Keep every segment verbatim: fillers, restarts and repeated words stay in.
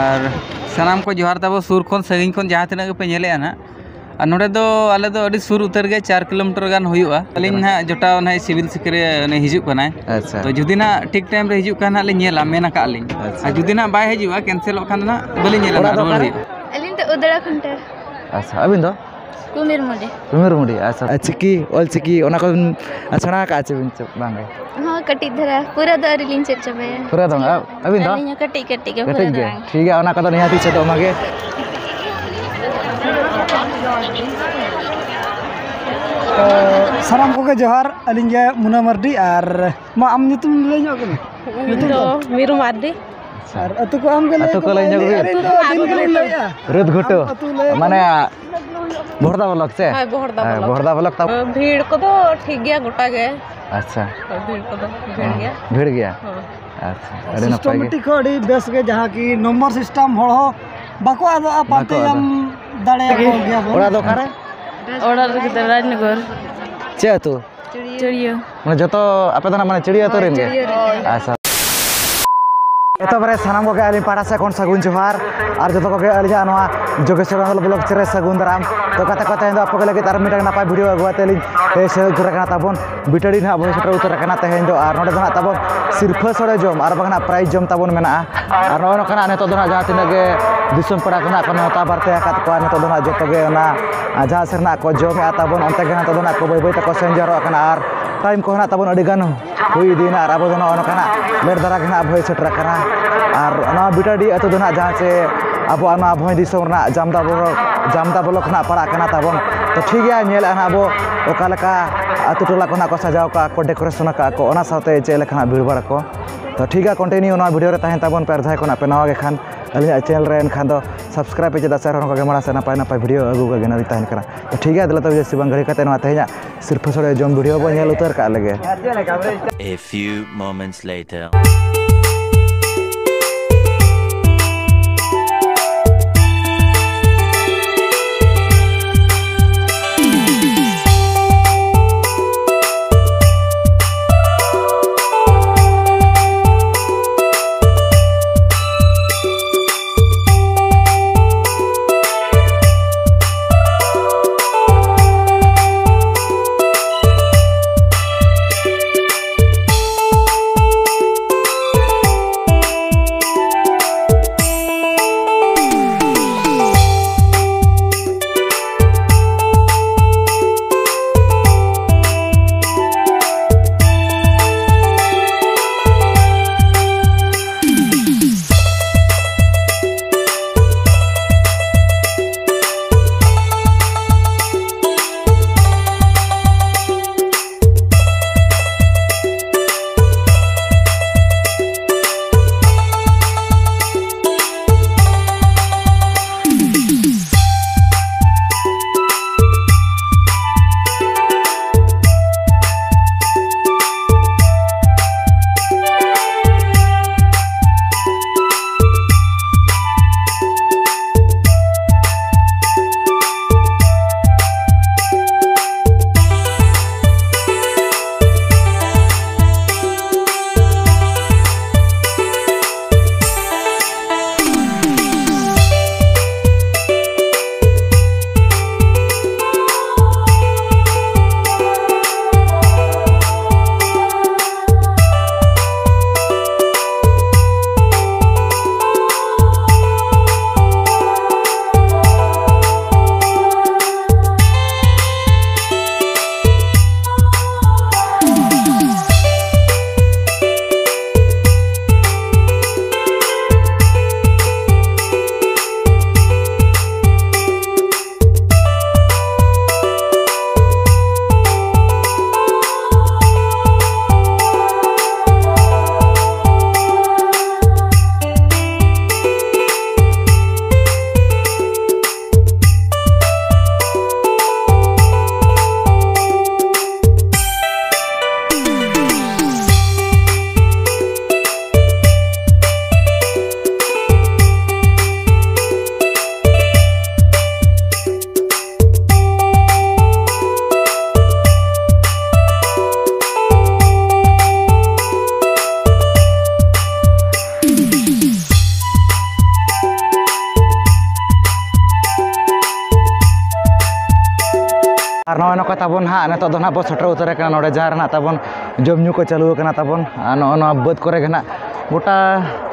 ᱟᱨ ᱥᱟᱱᱟᱢ ᱠᱚ ᱡᱚᱦᱟᱨ ᱛᱟᱵᱚ, ᱥᱩᱨ ᱠᱷᱚᱱ ᱥᱟᱺᱜᱤᱧ ᱠᱷᱚᱱ ᱡᱟᱦᱟᱸ ᱛᱤᱱᱟᱹᱜ ᱜᱮᱯᱮ ᱧᱮᱞᱮᱜᱼᱟ ᱱᱟᱦᱟᱜ᱾ ᱟᱨ ᱱᱚᱰᱮ ᱫᱚ ᱟᱞᱮ ᱫᱚ ᱟᱹᱰᱤ ᱥᱩᱨ ᱩᱛᱟᱹᱨ ᱜᱮ, ᱪᱟᱨ ᱠᱤᱞᱳᱢᱤᱴᱟᱨ ᱜᱟᱱ ᱦᱩᱭᱩᱜᱼᱟ᱾ ᱟᱹᱞᱤᱧ ᱱᱟᱦᱟᱜ ᱡᱚᱴᱟᱣ ᱱᱟᱦᱟᱜ ᱥᱤᱵᱤᱞ ᱥᱤᱠᱟᱹᱨᱤᱭᱟᱹ ᱩᱱᱤ ᱦᱤᱡᱩᱜ ᱠᱟᱱᱟᱭ᱾ ᱟᱪᱪᱷᱟ᱾ ᱛᱚ ᱡᱩᱫᱤ ᱱᱟᱦᱟᱜ ᱴᱷᱤᱠ ᱴᱟᱭᱤᱢ ᱨᱮ ᱦᱤᱡᱩᱜ ᱠᱷᱟᱱ ᱱᱟᱦᱟᱜ ᱞᱤᱧ ᱧᱮᱞᱟ, ᱢᱮᱱ ᱟᱠᱟᱫ ᱞᱤᱧ᱾ ᱟᱪᱪᱷᱟ᱾ ᱟᱨ ᱡᱩᱫᱤ ᱱᱟᱦᱟᱜ ᱵᱟᱭ ᱦᱤᱡᱩᱜᱼᱟ, ᱠᱮᱱᱥᱮᱞᱚᱜ ᱠᱷᱟᱱ ᱫᱚ ᱱᱟᱦᱟᱜ ᱵᱟᱹᱞᱤᱧ ᱧᱮᱞᱟ, ᱚᱲᱟᱜ ᱱᱟᱦᱟᱜ ᱫᱚ ᱨᱩᱣᱟᱹᱲ ᱚᱠᱟᱨᱮ? ᱦᱩᱭᱩᱜᱼᱟ᱾ ᱟᱹᱞᱤᱧ ᱫᱚ ᱩᱫᱟᱹᱲᱟ ᱠᱷᱩᱱᱴᱟᱹ᱾ ᱟᱪᱪᱷᱟ, ᱟᱹᱵᱤᱱ ᱫᱚ? ᱠᱩᱢᱤᱨ ᱢᱩᱰᱤ᱾ ᱠᱩᱢᱤᱨ ᱢᱩᱰᱤ, ᱟᱪᱪᱷᱟ᱾ ᱟᱨ ᱪᱤᱠᱤ, ᱚᱞ ᱪᱤᱠᱤ, ᱚᱱᱟ ᱠᱚᱵᱤᱱ ᱥᱮᱬᱟ ᱟᱠᱟᱫᱼᱟ ᱪᱮ ᱵᱤᱱ ᱪᱮ ᱵᱟᱝ ᱜᱮ? ᱦᱚᱸ, ᱠᱟᱹᱴᱤᱡ ᱫᱷᱟᱨᱟ, ᱯᱩᱨᱟᱹ ᱫᱚ ᱟᱹᱣᱨᱤ ᱞᱤᱧ ᱪᱮᱫ ᱪᱟᱵᱟᱭᱟ᱾ ᱯᱩᱨᱟᱹ ᱫᱚ ᱵᱟᱝ? ᱟᱹᱵᱤᱱ ᱫᱚ? ᱟᱹᱞᱤᱧ ᱦᱚᱸ ᱠᱟᱹᱴᱤᱡ ᱠᱟᱹᱴᱤᱡ ᱜᱮ, ᱠᱟᱹᱴᱤᱡ ᱯᱩᱨᱟᱹ ᱫᱚ ᱜᱮ? ᱵᱟᱝ᱾ ᱴᱷᱤᱠ ᱜᱮᱭᱟ, ᱚᱱᱟ ᱠᱚᱫᱚ ᱱᱤᱦᱟᱹᱛᱤ ᱪᱮᱫᱚᱜ ᱢᱟ ᱜᱮ᱾ ᱛᱚ, ᱥᱟᱱᱟᱢ ᱠᱚᱜᱮ ᱡᱚᱦᱟᱨ, ᱟᱹᱞᱤᱧ ᱜᱮ ᱢᱩᱱᱟ ᱢᱟᱨᱰᱤ, ᱟᱨ ᱢᱟ, ᱟᱢ ᱧᱩᱛᱩᱢ ᱞᱟᱹᱭ ᱧᱚᱜ ᱠᱟᱹᱧ ᱢᱮ᱾ ᱤᱧ ᱧᱩᱛᱩᱢ ᱫᱚ ᱫᱚ? ᱢᱤᱨᱩ ᱢᱟᱨᱰᱤ᱾ ᱟᱨ ᱟᱹᱛᱩ ᱠᱚ ᱟᱢ ᱜᱮ ᱞᱟᱹᱭ ᱟᱹᱛᱩ ᱠᱚ ᱠᱚᱢ, ᱞᱟᱹᱭ ᱧᱚᱜ ᱟᱹᱞᱤᱧ, ᱵᱤᱱ᱾ ᱟᱹᱞᱤᱧ ᱫᱚ ᱟᱹᱵᱤᱱ ᱜᱮᱞᱤᱧ ᱞᱟᱹᱭᱮᱜᱼᱟ᱾ ᱨᱟᱹᱛ ᱜᱷᱩᱴᱩ᱾ ᱟᱢ ᱟᱹᱛᱩ ᱞᱟᱹᱭ ᱢᱟᱱᱮ, ᱠᱚᱢ᱾ ᱵᱚᱦᱚᱲᱫᱟ ᱵᱞᱚᱠ ᱥᱮ? ᱦᱳᱭ, ᱵᱚᱦᱚᱲᱫᱟ ᱦᱮᱸ, ᱵᱞᱚᱠ᱾ ᱵᱚᱦᱚᱲᱫᱟ ᱵᱞᱚᱠ ᱛᱟᱵᱚᱱ᱾ ᱵᱷᱤᱲ ᱠᱚᱫᱚ ᱴᱷᱤᱠ ᱜᱮᱭᱟ ᱜᱚᱴᱟ ᱜᱮ᱾ ᱟᱪᱪᱷᱟ᱾ ᱦᱳᱭ, ᱵᱷᱤᱲ ᱠᱚᱫᱚ ᱵᱷᱤᱲ ᱦᱮᱸ, ᱜᱮᱭᱟ᱾ ᱵᱷᱤᱲ ᱜᱮᱭᱟ᱾ ᱦᱳᱭ᱾ ᱟᱪᱪᱷᱟ, ᱟᱹᱰᱤ ᱱᱟᱯᱟᱭ ᱜᱮ᱾ ᱥᱤᱥᱴᱚᱢᱮᱴᱤᱠ ᱦᱚᱸ ᱟᱹᱰᱤ ᱵᱮᱥ ᱜᱮ, ᱡᱟᱦᱟᱸ ᱠᱤ ᱱᱚᱢᱵᱚᱨ ᱥᱤᱥᱴᱮᱢ, ᱦᱚᱲ ᱦᱚᱸ ᱵᱟᱠᱚ ᱟᱫᱚᱜᱼᱟ, ᱵᱟᱠᱚ ᱯᱟᱱᱛᱮ ᱟᱫᱚᱜᱼᱟ᱾ ᱧᱟᱢ ᱫᱟᱲᱮᱭᱟᱠᱚ ᱜᱮᱭᱟ ᱵᱚᱱ᱾ ᱚᱲᱟᱜ ᱫᱚ ᱚᱠᱟᱨᱮ? ᱚᱲᱟᱜ ᱫᱚ ᱨᱟᱡᱽᱱᱚᱜᱚᱨ᱾ ᱪᱮᱫ ᱟᱹᱛᱩ? ᱪᱟᱹᱲᱭᱟᱹ᱾ ᱢᱟᱱᱮ ᱡᱚᱛᱚ ᱟᱯᱮ ᱫᱚ ᱱᱟᱜ ᱢᱟᱱᱮ ᱪᱟᱹᱲᱭᱟᱹ ᱟᱹᱛᱩ ᱨᱮᱱ ᱜᱮ? ᱦᱳᱭ, ᱪᱟᱹᱲᱭᱟᱹ ᱨᱮᱱ᱾ ᱟᱪᱪᱷᱟ᱾ ᱮᱛᱚᱦᱚᱵ ᱨᱮ ᱥᱟᱱᱟᱢ ᱠᱚᱜᱮ ᱟᱹᱞᱤᱧ ᱯᱟᱦᱴᱟ ᱥᱮᱫ ᱠᱷᱚᱱ ᱥᱟᱹᱜᱩᱱ ᱡᱚᱦᱟᱨ, ᱟᱨ ᱡᱚᱛᱚ ᱠᱚᱜᱮ ᱟᱹᱞᱤᱧᱟᱜ ᱱᱚᱣᱟ ᱡᱳᱜᱮᱥᱣᱚᱨ ᱢᱚᱱᱰᱚᱞ ᱵᱞᱚᱜ ᱨᱮ ᱥᱟᱹᱜᱩᱱ ᱫᱟᱨᱟᱢ᱾ ᱛᱚ ᱜᱟᱛᱮ ᱠᱚ, ᱛᱮᱦᱮᱧ ᱫᱚ ᱟᱯᱮ ᱠᱚ ᱞᱟᱹᱜᱤᱫ ᱟᱨ ᱢᱤᱫᱴᱟᱝ ᱱᱟᱯᱟᱭ ᱵᱷᱤᱰᱤᱭᱳ ᱟᱹᱜᱩ ᱠᱟᱛᱮ ᱞᱤᱧ ᱦᱮᱡ ᱥᱮᱴᱮᱨ ᱩᱛᱟᱹᱨ ᱟᱠᱟᱱᱟ ᱛᱟᱵᱚᱱ᱾ ᱵᱤᱴᱟᱹᱲᱤ ᱱᱟᱦᱟᱜ ᱵᱚᱱ ᱥᱮᱴᱮᱨ ᱩᱛᱟᱹᱨ ᱟᱠᱟᱱᱟ ᱛᱮᱦᱮᱧ ᱫᱚ, ᱟᱨ ᱱᱚᱰᱮ ᱫᱚ ᱱᱟᱦᱟᱜ ᱛᱟᱵᱚᱱ ᱥᱤᱨᱯᱷᱟᱹ ᱥᱚᱲᱮ ᱡᱚᱢ ᱟᱨ ᱵᱟᱝ ᱱᱟᱜ ᱯᱨᱟᱭᱤᱡᱽ ᱡᱚᱢ ᱛᱟᱵᱚᱱ ᱢᱮᱱᱟᱜᱼᱟ᱾ ᱟᱨ ᱱᱚᱜᱼᱚᱭ ᱱᱚᱝᱠᱟᱱᱟᱜ ᱱᱤᱛᱚᱜ ᱫᱚ ᱱᱟᱜ ᱡᱟᱦᱟᱸ ᱛᱤᱱᱟᱹᱜ ᱜᱮ ᱫᱤᱥᱚᱢ ᱯᱮᱲᱟ ᱠᱚ ᱱᱟᱜ ᱠᱚ ᱱᱮᱣᱛᱟ ᱵᱟᱨᱛᱮ ᱟᱠᱟᱫ ᱠᱚᱣᱟ, ᱱᱤᱛᱚᱜ ᱫᱚ ᱱᱟᱜ ᱡᱚᱛᱚ ᱜᱮ ᱚᱱᱟ, ᱟᱨ ᱡᱟᱦᱟᱸ ᱥᱮᱫ ᱨᱮᱱᱟᱜ ᱠᱚ ᱡᱚᱢᱮᱫᱼᱟ ᱛᱟᱵᱚᱱ, ᱚᱱᱛᱮ ᱜᱮ ᱱᱤᱛᱚᱜ ᱫᱚ ᱱᱟᱜ ᱠᱚ ᱵᱟᱹᱭ ᱵᱟᱹᱭ ᱛᱮᱠᱚ ᱥᱮᱱ ᱡᱟᱣᱨᱟᱜ ᱠᱟᱱᱟ᱾ ᱟᱨ ᱴᱟᱭᱤᱢ ᱠᱚᱦᱚᱸ ᱱᱟᱜ ᱛᱟᱵᱚᱱ ᱟᱹᱰᱤ ᱜᱟᱱ ᱦᱩᱭ ᱤᱫᱤᱭᱮᱱᱟ, ᱟᱨ ᱟᱵᱚ ᱫᱚ ᱱᱚᱜᱼᱚ ᱱᱚᱝᱠᱟᱱᱟᱜ ᱞᱮᱴ ᱫᱷᱟᱨᱟ ᱜᱮ ᱱᱟᱜ ᱵᱷᱚᱭ ᱥᱮᱴᱮᱨ ᱟᱠᱟᱱᱟ᱾ ᱟᱨ ᱱᱚᱣᱟ ᱵᱤᱴᱟᱹᱰᱤ ᱟᱹᱛᱩ ᱫᱚ ᱱᱟᱜ ᱡᱟᱦᱟᱸ ᱪᱮ ᱟᱵᱚᱣᱟᱜ ᱱᱚᱣᱟ ᱵᱷᱚᱸᱡᱽ ᱫᱤᱥᱚᱢ ᱨᱮᱱᱟᱜ ᱡᱟᱢᱫᱟ ᱵᱞᱚᱠ, ᱡᱟᱢᱫᱟ ᱵᱞᱚᱠ ᱱᱟᱜ ᱯᱟᱲᱟᱜ ᱠᱟᱱᱟ ᱛᱟᱵᱚᱱ᱾ ᱛᱚ ᱴᱷᱤᱠ ᱜᱮᱭᱟ, ᱧᱮᱞᱮᱫᱼᱟ ᱱᱟᱜ ᱟᱵᱚ ᱚᱠᱟ ᱞᱮᱠᱟ ᱟᱹᱛᱩ ᱴᱚᱞᱟ ᱠᱚ ᱱᱟᱜ ᱠᱚ ᱥᱟᱡᱟᱣ ᱠᱟᱜᱼᱟ ᱠᱚ, ᱰᱮᱠᱳᱨᱮᱥᱚᱱ ᱟᱠᱟᱫᱼᱟ ᱠᱚ, ᱚᱱᱟ ᱥᱟᱶᱛᱮ ᱪᱮᱫ ᱞᱮᱠᱟᱱᱟᱜ ᱵᱷᱤᱲ ᱵᱷᱟᱲ ᱟᱠᱚ᱾ ᱛᱚ ᱴᱷᱤᱠ ᱜᱮᱭᱟ, ᱠᱚᱱᱴᱤᱱᱤᱭᱩ ᱱᱚᱣᱟ ᱵᱷᱤᱰᱤᱭᱳ ᱨᱮ ᱛᱟᱦᱮᱱ ᱛᱟᱵᱚᱱ ᱯᱮ, ᱟᱨ ᱡᱟᱦᱟᱸᱭ ᱠᱚ ᱱᱟᱜ ᱯᱮ ᱱᱟᱣᱟ ᱜᱮ ᱠᱷᱟᱱ ᱟᱹᱞᱤᱧᱟᱜ ᱪᱮᱱᱮᱞ ᱨᱮ, ᱮᱱᱠᱷᱟᱱ ᱫᱚ ᱥᱟᱵᱥᱠᱨᱟᱭᱤᱵ ᱯᱮ, ᱪᱮᱫᱟᱜ ᱥᱮ ᱟᱨᱦᱚᱸ ᱚᱱᱠᱟ ᱜᱮ ᱢᱟᱲᱟᱝ ᱥᱮᱫ ᱱᱟᱯᱟᱭ ᱱᱟᱯᱟᱭ ᱵᱷᱤᱰᱤᱭᱳ ᱟᱹᱜᱩ ᱠᱟᱜ ᱜᱮ ᱱᱟᱜ ᱞᱤᱧ ᱛᱟᱦᱮᱱ ᱠᱟᱱᱟ᱾ ᱛᱚ ᱴᱷᱤᱠ ᱜᱮᱭᱟ, ᱫᱮᱞᱟ ᱛᱚᱵᱮ ᱡᱟᱹᱥᱛᱤ ᱵᱟᱝ ᱜᱷᱟᱹᱲᱤ ᱠᱟᱛᱮ ᱱᱚᱣᱟ ᱛᱮᱦᱮᱧᱟᱜ ᱥᱤᱨᱯᱷᱟᱹ ᱥᱚᱲᱮ ᱡᱚᱢ ᱵᱷᱤᱰᱤᱭᱳ ᱵᱚᱱ ᱧᱮᱞ ᱩᱛᱟᱹᱨ ᱠᱟᱜ ᱞᱮᱜᱮ᱾ A few moments later. ᱚᱠᱟ ᱛᱟᱵᱚᱱ ᱦᱟᱸᱜ ᱱᱤᱛᱚᱜ ᱫᱚ ᱱᱟᱦᱟᱜ ᱵᱚ ᱥᱮᱴᱮᱨ ᱩᱛᱟᱹᱨ ᱟᱠᱟᱱᱟ ᱱᱚᱰᱮ, ᱡᱟᱦᱟᱸ ᱨᱮ ᱱᱟᱦᱟᱜ ᱛᱟᱵᱚᱱ ᱡᱚᱢ ᱧᱩ ᱠᱚ ᱪᱟᱹᱞᱩ ᱟᱠᱟᱱᱟ ᱛᱟᱵᱚᱱ᱾ ᱟᱨ ᱱᱚᱜᱼᱚ ᱱᱚᱣᱟ ᱵᱟᱹᱫᱽ ᱠᱚᱨᱮ ᱜᱮ ᱱᱟᱦᱟᱜ ᱜᱚᱴᱟ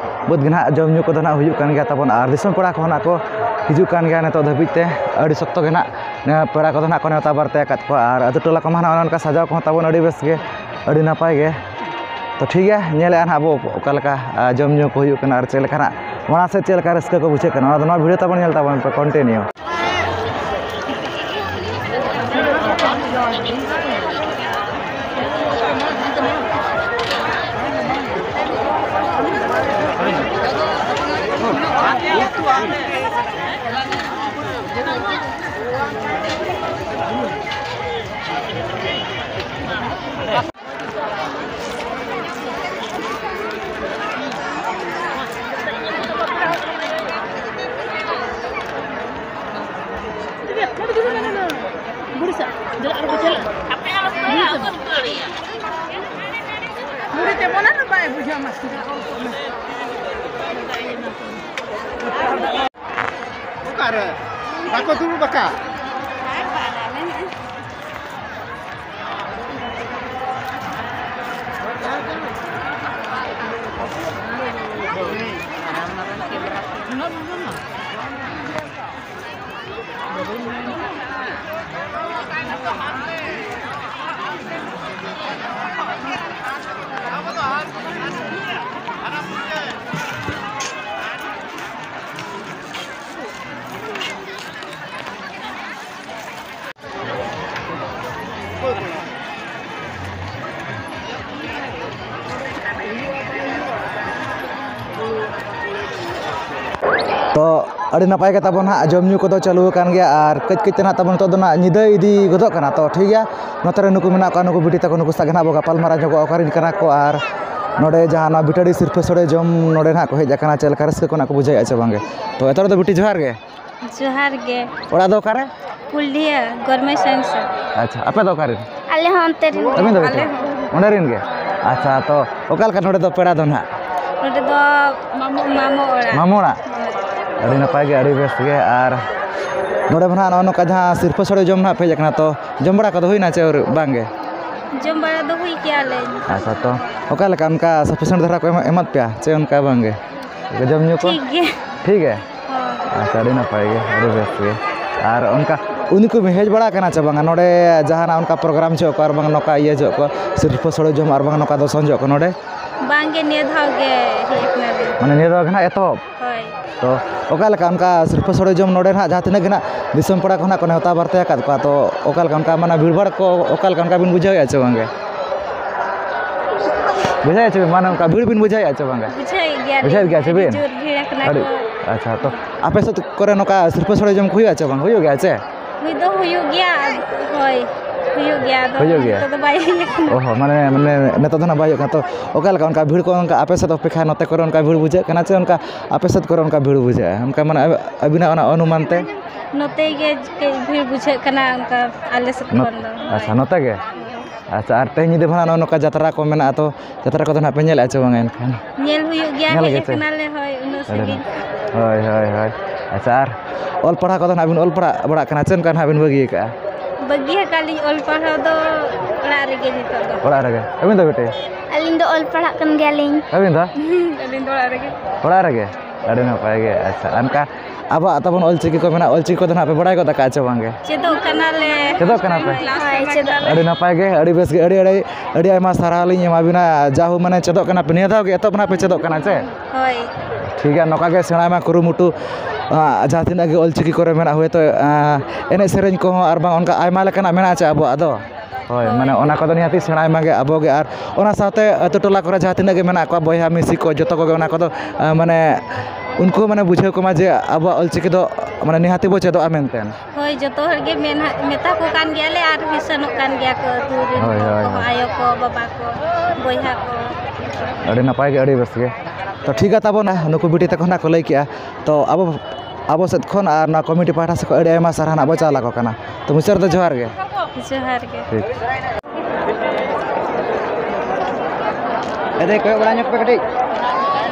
ᱵᱟᱹᱫᱽ ᱜᱮ ᱱᱟᱦᱟᱜ ᱡᱚᱢ ᱧᱩ ᱠᱚᱫᱚ ᱱᱟᱦᱟᱜ ᱦᱩᱭᱩᱜ ᱠᱟᱱ ᱜᱮᱭᱟ ᱛᱟᱵᱚᱱ᱾ ᱟᱨ ᱫᱤᱥᱚᱢ ᱯᱮᱲᱟ ᱠᱚᱦᱚᱸ ᱱᱟᱦᱟᱜ ᱠᱚ ᱦᱤᱡᱩᱜ ᱠᱟᱱ ᱜᱮᱭᱟ ᱱᱤᱛᱚᱜ ᱫᱷᱟᱹᱵᱤᱡ ᱛᱮ᱾ ᱟᱹᱰᱤ ᱥᱚᱠᱛᱚ ᱜᱮ ᱱᱟᱦᱟᱜ ᱯᱮᱲᱟ ᱠᱚᱫᱚ ᱱᱟᱦᱟᱜ ᱠᱚ ᱱᱮᱣᱛᱟ ᱵᱟᱨᱛᱮ ᱟᱠᱟᱫ ᱠᱚᱣᱟ᱾ ᱟᱨ ᱟᱹᱛᱩ ᱴᱚᱞᱟ ᱠᱚᱢᱟ ᱱᱟᱦᱟᱜ ᱚᱱᱮ ᱚᱱᱠᱟ ᱥᱟᱡᱟᱣ ᱠᱚᱦᱚᱸ ᱛᱟᱵᱚᱱ ᱟᱹᱰᱤ ᱵᱮᱥ ᱜᱮ, ᱟᱹᱰᱤ ᱱᱟᱯᱟᱭ ᱜᱮ᱾ ᱛᱚ ᱴᱷᱤᱠ ᱜᱮᱭᱟ, ᱧᱮᱞᱮᱫᱼᱟ ᱱᱟᱦᱟᱜ ᱵᱚ ᱚᱠᱟ ᱞᱮᱠᱟ, ᱟ, ᱡᱚᱢ ᱧᱩ ᱠᱚ ᱦᱩᱭᱩᱜ ᱠᱟᱱᱟ ᱟᱨ ᱪᱮᱫ ᱞᱮᱠᱟ ᱱᱟᱦᱟᱜ ᱢᱟᱲᱟᱝ ᱥᱮᱫ ᱪᱮᱫ ᱞᱮᱠᱟ ᱨᱟᱹᱥᱠᱟᱹ ᱠᱚ ᱵᱩᱡᱷᱟᱹᱜ ᱠᱟᱱᱟ, ᱚᱱᱟ ᱫᱚ ᱱᱚᱣᱟ video ᱛᱟᱵᱚᱱ ᱧᱮᱞ ᱛᱟᱵᱚᱱ ᱯᱮ continue᱾ ᱚᱠᱟᱨᱮ? ᱵᱟᱠᱚ ᱫᱩᱲᱩᱵ ᱟᱠᱟᱫ? ᱛᱚ, ᱟᱹᱰᱤ ᱱᱟᱯᱟᱭ ᱜᱮ ᱛᱟᱵᱚᱱ ᱦᱟᱸᱜ ᱡᱚᱢ ᱧᱩ ᱠᱚᱫᱚ ᱪᱟᱹᱞᱩ ᱟᱠᱟᱱ ᱜᱮᱭᱟ, ᱟᱨ ᱠᱟᱹᱡ ᱠᱟᱹᱡ ᱛᱮ ᱱᱟᱦᱟᱜ ᱛᱟᱵᱚᱱ ᱱᱤᱛᱚᱜ ᱫᱚ ᱱᱟᱦᱟᱜ ᱧᱤᱫᱟᱹ ᱤᱫᱤ ᱜᱚᱫᱚᱜ ᱠᱟᱱᱟ᱾ ᱛᱚ, ᱴᱷᱤᱠ ᱜᱮᱭᱟ, ᱱᱚᱛᱮ ᱨᱮ ᱱᱩᱠᱩ ᱢᱮᱱᱟᱜ ᱠᱚᱣᱟ, ᱱᱩᱠᱩ ᱵᱤᱴᱤ ᱛᱟᱠᱚ, ᱱᱩᱠᱩ ᱥᱟᱶ ᱜᱮ ᱱᱟᱦᱟᱜ ᱵᱚ ᱜᱟᱯᱟᱞ ᱢᱟᱨᱟᱣ ᱧᱚᱜᱚᱜᱼᱟ, ᱚᱠᱟ ᱨᱮᱱ ᱠᱟᱱᱟ ᱠᱚ, ᱟᱨ ᱱᱚᱰᱮ ᱡᱟᱦᱟᱸ ᱱᱚᱣᱟ ᱵᱷᱤᱴᱟᱹᱰᱤ ᱥᱤᱨᱯᱟᱹ ᱥᱳᱲᱮ ᱡᱚᱢ ᱱᱚᱰᱮ ᱱᱟᱦᱟᱜ ᱠᱚ ᱦᱮᱡ ᱟᱠᱟᱱᱟ, ᱪᱮᱫ ᱞᱮᱠᱟ ᱨᱟᱹᱥᱠᱟᱹ ᱠᱚ ᱱᱟᱦᱟᱜ ᱠᱚ ᱵᱩᱡᱷᱟᱹᱣᱮᱫᱼᱟ ᱪᱮ ᱵᱟᱝᱜᱮ᱾ ᱛᱚ, ᱮᱛᱚᱦᱚᱵ ᱨᱮᱫᱚ ᱵᱤᱴᱤ ᱡᱚᱦᱟᱨ ᱜᱮ᱾ ᱡᱚᱦᱟᱨ ᱜᱮ᱾ ᱚᱲᱟᱜ ᱫᱚ ᱚᱠᱟᱨᱮ? ᱯᱩᱞᱰᱤᱦᱟᱹ, ᱜᱚᱨᱢᱮ ᱥᱟᱭᱮᱱᱥ᱾ ᱟᱪᱪᱷᱟ, ᱟᱯᱮ ᱫᱚ ᱚᱠᱟᱨᱮ? ᱟᱞᱮ ᱦᱚᱸ ᱚᱱᱛᱮ ᱨᱮᱱ᱾ ᱟᱹᱵᱤᱱ ᱫᱚ ᱵᱤᱴᱤ? ᱟᱞᱮ ᱦᱚᱸ᱾ ᱚᱸᱰᱮ ᱨᱮᱱ ᱜᱮ? ᱟᱪᱪᱷᱟ, ᱛᱚ ᱚᱠᱟ ᱞᱮᱠᱟ ᱱᱚᱰᱮ ᱫᱚ ᱯᱮᱲᱟ ᱫᱚ ᱱᱟᱦᱟᱜ? ᱱᱚᱰᱮ ᱫᱚ ᱢᱟᱢᱚ, ᱢᱟᱢᱚ ᱚᱲᱟᱜ᱾ ᱢᱟᱢᱚ ᱚᱲᱟᱜ? ᱦᱳᱭ᱾ ᱟᱹᱰᱤ ᱱᱟᱯᱟᱭ ᱜᱮ, ᱟᱹᱰᱤ ᱵᱮᱥ ᱜᱮ᱾ ᱟᱨ ᱱᱚᱰᱮ ᱢᱟ ᱱᱟᱦᱟᱜ ᱱᱚᱜᱼᱚ ᱱᱚᱝᱠᱟ ᱡᱟᱦᱟᱸ ᱥᱤᱨᱯᱟᱹ ᱥᱳᱲᱮ ᱡᱚᱢ ᱱᱟᱦᱟᱜ ᱯᱮ ᱦᱮᱡ ᱟᱠᱟᱱᱟ, ᱛᱚ ᱡᱚᱢ ᱵᱟᱲᱟ ᱠᱚᱫᱚ ᱦᱩᱭᱱᱟ ᱪᱮ ᱟᱹᱣᱨᱤ? ᱵᱟᱝ ᱜᱮ? ᱡᱚᱢ ᱵᱟᱲᱟ ᱫᱚ ᱦᱩᱭ ᱠᱮᱜᱼᱟ ᱞᱮ᱾ ᱟᱪᱪᱷᱟ, ᱛᱚ ᱚᱠᱟ ᱞᱮᱠᱟ, ᱚᱱᱠᱟ sufficient ᱫᱷᱟᱨᱟ ᱠᱚ ᱮᱢᱟ-, ᱮᱢᱟᱫ ᱯᱮᱭᱟ ᱪᱮ ᱚᱱᱠᱟ ᱵᱟᱝ ᱜᱮ? ᱡᱚᱢ ᱧᱩ ᱠᱚ? ᱴᱷᱤᱠ ᱜᱮ᱾ ᱴᱷᱤᱠ ᱜᱮ? ᱦᱳᱭ᱾ ᱟᱪᱪᱷᱟ, ᱟᱹᱰᱤ ᱱᱟᱯᱟᱭ ᱜᱮ, ᱟᱹᱰᱤ ᱵᱮᱥ ᱜᱮ᱾ ᱟᱨ ᱚᱱᱠᱟ ᱩᱱᱠᱩ ᱯᱮ ᱦᱮᱡ ᱵᱟᱲᱟ ᱟᱠᱟᱱᱟ ᱪᱮ ᱵᱟᱝᱟ ᱱᱚᱰᱮ, ᱡᱟᱦᱟᱱᱟᱜ ᱚᱱᱠᱟ program ᱡᱚᱦᱚᱜ ᱠᱚ ᱟᱨ ᱵᱟᱝ ᱱᱚᱝᱠᱟ ᱤᱭᱟᱹ ᱡᱚᱦᱚᱜ ᱠᱚ, ᱥᱤᱨᱯᱟᱹ ᱥᱳᱲᱮ ᱡᱚᱢ ᱟᱨ ᱵᱟᱝ ᱱᱚᱝᱠᱟ ᱫᱚᱥᱚᱱ ᱡᱚᱦᱚᱜ ᱠᱚ ᱱᱚᱰᱮ? ᱵᱟᱝ ᱜᱮ, ᱱᱤᱭᱟᱹ ᱫᱷᱟᱣ ᱜᱮ ᱦᱮᱡ ᱟᱠᱟᱱᱟ ᱞᱤᱧ᱾ ᱢᱟᱱᱮ ᱱᱤᱭᱟᱹ ᱫᱷᱟᱣ ᱜᱮ ᱱᱟᱦᱟᱜ ᱮᱛᱚᱦᱚᱵ? ᱦᱳᱭ᱾ ᱛᱚ ᱚᱠᱟ ᱞᱮᱠᱟ ᱚᱱᱠᱟ ᱥᱤᱨᱯᱟᱹ ᱥᱳᱲᱮ ᱡᱚᱢ ᱱᱚᱰᱮ ᱱᱟᱦᱟᱜ ᱡᱟᱦᱟᱸ ᱛᱤᱱᱟᱹᱜ ᱜᱮ ᱱᱟᱦᱟᱜ ᱫᱤᱥᱚᱢ ᱯᱟᱲᱟ ᱠᱚ ᱱᱟᱦᱟᱜ ᱠᱚ ᱱᱮᱣᱛᱟ ᱵᱟᱨᱛᱮ ᱟᱠᱟᱫ ᱠᱚᱣᱟ, ᱛᱚ ᱚᱠᱟ ᱞᱮᱠᱟ ᱚᱱᱠᱟ ᱢᱟᱱᱮ ᱵᱷᱤᱲ ᱵᱷᱟᱲ ᱠᱚ ᱚᱠᱟ ᱞᱮᱠᱟ ᱚᱱᱠᱟ ᱵᱤᱱ ᱵᱩᱡᱷᱟᱹᱣᱮᱫᱼᱟ ᱪᱮ ᱵᱟᱝ ᱜᱮ? ᱵᱩᱡᱷᱟᱹᱣᱮᱫᱼᱟ ᱪᱮ ᱵᱟᱝ? ᱢᱟᱱᱮ ᱚᱱᱠᱟ ᱵᱷᱤᱲ ᱵᱤᱱ ᱵᱩᱡᱷᱟᱹᱣᱮᱫᱼᱟ ᱪᱮ ᱵᱟᱝ ᱜᱮ? ᱵᱩᱡᱷᱟᱹᱣᱮᱫ ᱜᱮᱭᱟ ᱵᱩᱡᱷᱟᱹᱣᱮᱫ ᱞᱤᱧ, ᱜᱮᱭᱟ ᱪᱮ ᱟᱹᱰᱤ ᱵᱤᱱ? ᱡᱳᱨ ᱵᱷᱤᱲ ᱟᱠᱟᱱᱟ ᱟᱹᱰᱤ, ᱠᱚ᱾ ᱟᱪᱪᱷᱟ, ᱛᱚ ᱟᱯᱮ ᱥᱮᱫ ᱠᱚᱨᱮ ᱱᱚᱝᱠᱟ ᱥᱤᱨᱯᱟᱹ ᱥᱳᱲᱮ ᱡᱚᱢ ᱠᱚ ᱦᱩᱭᱩᱜᱼᱟ ᱪᱮ ᱵᱟᱝ? ᱦᱩᱭᱩᱜ ᱜᱮᱭᱟ ᱪᱮ? ᱦᱩᱭ ᱫᱚ ᱦᱩᱭᱩᱜ ᱜᱮᱭᱟ, ᱦᱳᱭ, ᱦᱩᱭᱩᱜ ᱜᱮᱭᱟ, ᱟᱫᱚ ᱦᱩᱭᱩᱜ ᱜᱮᱭᱟ᱾ ᱱᱤᱛᱚᱜ ᱫᱚ ᱵᱟᱭ ᱦᱩᱭ ᱟᱠᱟᱱᱟ᱾ ᱚ ᱦᱚᱸ, ᱢᱟᱱᱮ, ᱢᱟᱱᱮ ᱱᱤᱛᱚᱜ ᱫᱚ ᱱᱟᱜ ᱵᱟᱭ ᱦᱩᱭᱩᱜ ᱠᱟᱱᱟ᱾ ᱛᱚ ᱚᱠᱟ ᱞᱮᱠᱟ ᱚᱱᱠᱟ ᱵᱷᱤᱲ ᱠᱚ ᱚᱱᱠᱟ ᱟᱯᱮ ᱥᱮᱫ ᱚᱯᱮᱠᱷᱟ ᱱᱚᱛᱮ ᱠᱚᱨᱮ ᱚᱱᱠᱟ ᱵᱷᱤᱲ ᱵᱩᱡᱷᱟᱹᱜ ᱠᱟᱱᱟ ᱪᱮ ᱚᱱᱠᱟ ᱟᱯᱮ ᱥᱮᱫ ᱠᱚᱨᱮ ᱚᱱᱠᱟ ᱵᱷᱤᱲ ᱵᱩᱡᱷᱟᱹᱜᱼᱟ? ᱚᱱᱠᱟ ᱢᱟᱱᱮ ᱟᱹᱵᱤᱱᱟᱜ ᱚᱱᱟ ᱚᱱᱩᱢᱟᱱ ᱛᱮ? ᱱᱚᱛᱮ ᱜᱮ ᱠᱟᱹᱡ ᱵᱷᱤᱲ ᱵᱩᱡᱷᱟᱹᱜ ᱠᱟᱱᱟ ᱚᱱᱠᱟ ᱟᱞᱮ ᱥᱮᱫ ᱱᱚᱛ-, ᱠᱷᱚᱱ ᱫᱚ᱾ ᱟᱪᱪᱷᱟ, ᱦᱳᱭ᱾ ᱱᱚᱛᱮ ᱜᱮ? ᱟᱪᱪᱷᱟ, ᱟᱨ ᱛᱮᱦᱮᱧ ᱧᱤᱫᱟᱹ ᱢᱟ ᱱᱟᱜ ᱱᱚᱜᱼᱚ ᱱᱚᱝᱠᱟ ᱡᱟᱛᱨᱟ ᱠᱚ ᱢᱮᱱᱟᱜᱼᱟ, ᱛᱚ ᱡᱟᱛᱨᱟ ᱠᱚᱫᱚ ᱱᱟᱜ ᱯᱮ ᱧᱮᱞᱮᱫᱼᱟ ᱪᱮ ᱵᱟᱝᱟ ᱮᱱᱠᱷᱟᱱ? ᱧᱮᱞ ᱦᱩᱭᱩᱜ ᱜᱮᱭᱟ, ᱧᱮᱞ ᱦᱮᱡ ᱜᱮ ᱪᱮ? ᱟᱠᱟᱱᱟᱞᱮ, ᱦᱳᱭ, ᱩᱱᱟᱹᱜ ᱟᱹᱰᱤ ᱥᱟᱺᱜᱤᱧ᱾ ᱱᱟᱯ-, ᱦᱳᱭ, ᱦᱳᱭ, ᱦᱳᱭ᱾ ᱟᱪᱪᱷᱟ, ᱟᱨ ᱚᱞ ᱯᱟᱲᱦᱟᱣ ᱠᱚᱫᱚ ᱱᱟᱜ ᱵᱤᱱ ᱚᱞ ᱯᱟᱲᱦᱟᱣ ᱵᱟᱲᱟᱜ ᱠᱟᱱᱟ ᱪᱮ ᱚᱱᱠᱟ ᱱᱟᱜ ᱵᱤᱱ ᱵᱟᱹᱜᱤ ᱟᱠᱟᱜᱼᱟ? ᱵᱟᱹᱜᱤ ᱟᱠᱟᱫ ᱞᱤᱧ ᱚᱞ ᱯᱟᱲᱦᱟᱣ ᱫᱚ ᱚᱲᱟᱜ ᱨᱮᱜᱮ ᱱᱤᱛᱚᱜ ᱫᱚ᱾ ᱚᱲᱟᱜ ᱨᱮᱜᱮ᱾ ᱟᱹᱵᱤᱱ ᱫᱚ ᱵᱤᱴᱤ? ᱟᱹᱞᱤᱧ ᱫᱚ ᱚᱞ ᱯᱟᱲᱦᱟᱜ ᱠᱟᱱ ᱜᱮᱭᱟᱞᱤᱧ᱾ ᱟᱹᱵᱤᱱ ᱫᱚ? ᱟᱹᱞᱤᱧ ᱫᱚ ᱚᱲᱟᱜ ᱨᱮᱜᱮ᱾ ᱚᱲᱟᱜ ᱨᱮᱜᱮ? ᱟᱹᱰᱤ ᱱᱟᱯᱟᱭ ᱜᱮ᱾ ᱟᱪᱪᱷᱟ, ᱚᱱᱠᱟ ᱟᱵᱚᱣᱟᱜ ᱛᱟᱵᱚᱱ ᱚᱞ ᱪᱤᱠᱤ ᱠᱚ ᱢᱮᱱᱟᱜᱼᱟ, ᱚᱞ ᱪᱤᱠᱤ ᱠᱚᱫᱚ ᱱᱟᱜ ᱯᱮ ᱵᱟᱲᱟᱭ ᱜᱚᱫ ᱟᱠᱟᱫᱼᱟ ᱪᱮ ᱵᱟᱝ ᱜᱮ? ᱪᱮᱫᱚᱜ ᱠᱟᱱᱟᱞᱮ᱾ ᱪᱮᱫᱚᱜ ᱠᱟᱱᱟ ᱯᱮ? ᱦᱳᱭ, ᱪᱮᱫᱚᱜ᱾ ᱟᱹᱰᱤ ᱱᱟᱯᱟᱭ ᱜᱮ, ᱟᱹᱰᱤ ᱵᱮᱥ ᱜᱮ, ᱟᱹᱰᱤ, ᱟᱹᱰᱤ, ᱟᱹᱰᱤ ᱟᱭᱢᱟ ᱥᱟᱨᱦᱟᱣ ᱞᱤᱧ ᱮᱢᱟ ᱵᱤᱱᱟ᱾ ᱡᱟᱦᱳ, ᱢᱟᱱᱮ ᱪᱮᱫᱚᱜ ᱠᱟᱱᱟ ᱯᱮ, ᱱᱤᱭᱟᱹ ᱫᱷᱟᱣ ᱜᱮ ᱮᱛᱚᱦᱚᱵ ᱱᱟᱜ ᱯᱮ ᱪᱮᱫᱚᱜ ᱠᱟᱱᱟ ᱪᱮ? ᱦᱳᱭ᱾ ᱴᱷᱤᱠ ᱜᱮᱭᱟ, ᱱᱚᱝᱠᱟ ᱜᱮ ᱥᱮᱬᱟᱭ ᱢᱟ ᱠᱩᱨᱩᱢᱩᱴᱩ, ᱟᱸ, ᱡᱟᱦᱟᱸ ᱛᱤᱱᱟᱹᱜ ᱜᱮ ᱚᱞ ᱪᱤᱠᱤ ᱠᱚᱨᱮ ᱢᱮᱱᱟᱜ, ᱦᱳᱭᱛᱳ, ᱟᱸ, ᱮᱱᱮᱡ ᱥᱮᱨᱮᱧ ᱠᱚᱦᱚᱸ ᱟᱨ ᱵᱟᱝ ᱚᱱᱠᱟ ᱟᱭᱢᱟ ᱞᱮᱠᱟᱱᱟᱜ ᱢᱮᱱᱟᱜᱼᱟ ᱪᱮ ᱟᱵᱚᱣᱟᱜ ᱫᱚ? ᱦᱳᱭ, ᱦᱳᱭ᱾ ᱢᱟᱱᱮ ᱚᱱᱟ ᱠᱚᱫᱚ ᱱᱤᱦᱟᱹᱛᱤ ᱥᱮᱬᱟᱭ ᱢᱟᱜᱮ ᱟᱵᱚ ᱜᱮ, ᱟᱨ ᱚᱱᱟ ᱥᱟᱶᱛᱮ ᱟᱹᱛᱩ ᱴᱚᱞᱟ ᱠᱚᱨᱮ ᱡᱟᱦᱟᱸ ᱛᱤᱱᱟᱹᱜ ᱜᱮ ᱢᱮᱱᱟᱜ ᱠᱚᱣᱟ ᱵᱚᱭᱦᱟ ᱢᱤᱥᱤ ᱠᱚ, ᱡᱚᱛᱚ ᱠᱚᱜᱮ ᱚᱱᱟ ᱠᱚᱫᱚ, ᱟᱸ, ᱢᱟᱱᱮ ᱩᱱᱠᱩ ᱦᱚᱸ ᱢᱟᱱᱮ ᱵᱩᱡᱷᱟᱹᱣ ᱠᱚᱢᱟ ᱡᱮ ᱟᱵᱚᱣᱟᱜ ᱚᱞ ᱪᱤᱠᱤ ᱫᱚ ᱢᱟᱱᱮ ᱱᱤᱦᱟᱹᱛᱤ ᱵᱚ ᱪᱮᱫᱚᱜᱼᱟ ᱢᱮᱱᱛᱮ᱾ ᱦᱳᱭ, ᱡᱚᱛᱚ ᱦᱚᱲ ᱜᱮ ᱢᱮᱱ-, ᱢᱮᱛᱟ ᱠᱚ ᱠᱟᱱ ᱜᱮᱭᱟᱞᱮ ᱟᱨ ᱢᱮᱥᱟᱱᱚᱜ ᱠᱟᱱ ᱜᱮᱭᱟ ᱠᱚ ᱟᱹᱛᱩ ᱨᱮᱱ ᱦᱳᱭ, ᱦᱚᱲ ᱦᱳᱭ, ᱠᱚᱦᱚᱸ, ᱦᱳᱭ᱾ ᱟᱭᱳ ᱠᱚ, ᱵᱟᱵᱟ ᱠᱚ, ᱵᱚᱭᱦᱟ ᱠᱚ᱾ ᱟᱹᱰᱤ ᱱᱟᱯᱟᱭ ᱜᱮ, ᱟᱹᱰᱤ ᱵᱮᱥ ᱜᱮ᱾ ᱛᱚ ᱴᱷᱤᱠ ᱜᱮᱭᱟ ᱛᱟᱵᱚᱱᱟ, ᱱᱩᱠᱩ ᱵᱤᱴᱤ ᱛᱟᱠᱚ ᱱᱟᱜ ᱠᱚ ᱞᱟᱹᱭ ᱠᱮᱜᱼᱟ᱾ ᱛᱚ ᱟᱵᱚ, ᱟᱵᱚ ᱥᱮᱫ ᱠᱷᱚᱱ ᱟᱨ ᱱᱚᱣᱟ ᱠᱚᱢᱤᱴᱤ ᱯᱟᱦᱴᱟ ᱥᱮᱫ ᱠᱷᱚᱱ ᱟᱹᱰᱤ ᱟᱭᱢᱟ ᱥᱟᱨᱦᱟᱣ ᱱᱟᱜ ᱵᱚ ᱪᱟᱞ ᱟᱠᱚ ᱠᱟᱱᱟ᱾ ᱛᱚ ᱢᱩᱪᱟᱹᱫ ᱨᱮᱫᱚ ᱡᱚᱦᱟᱨ ᱜᱮ᱾ ᱡᱚᱦᱟᱨ ᱜᱮ᱾ ᱴᱷᱤᱠ᱾ ᱮ ᱫᱟᱹᱭ, ᱠᱚᱭᱚᱜ ᱵᱟᱲᱟ ᱧᱚᱜ ᱯᱮ ᱠᱟᱹᱴᱤᱡ᱾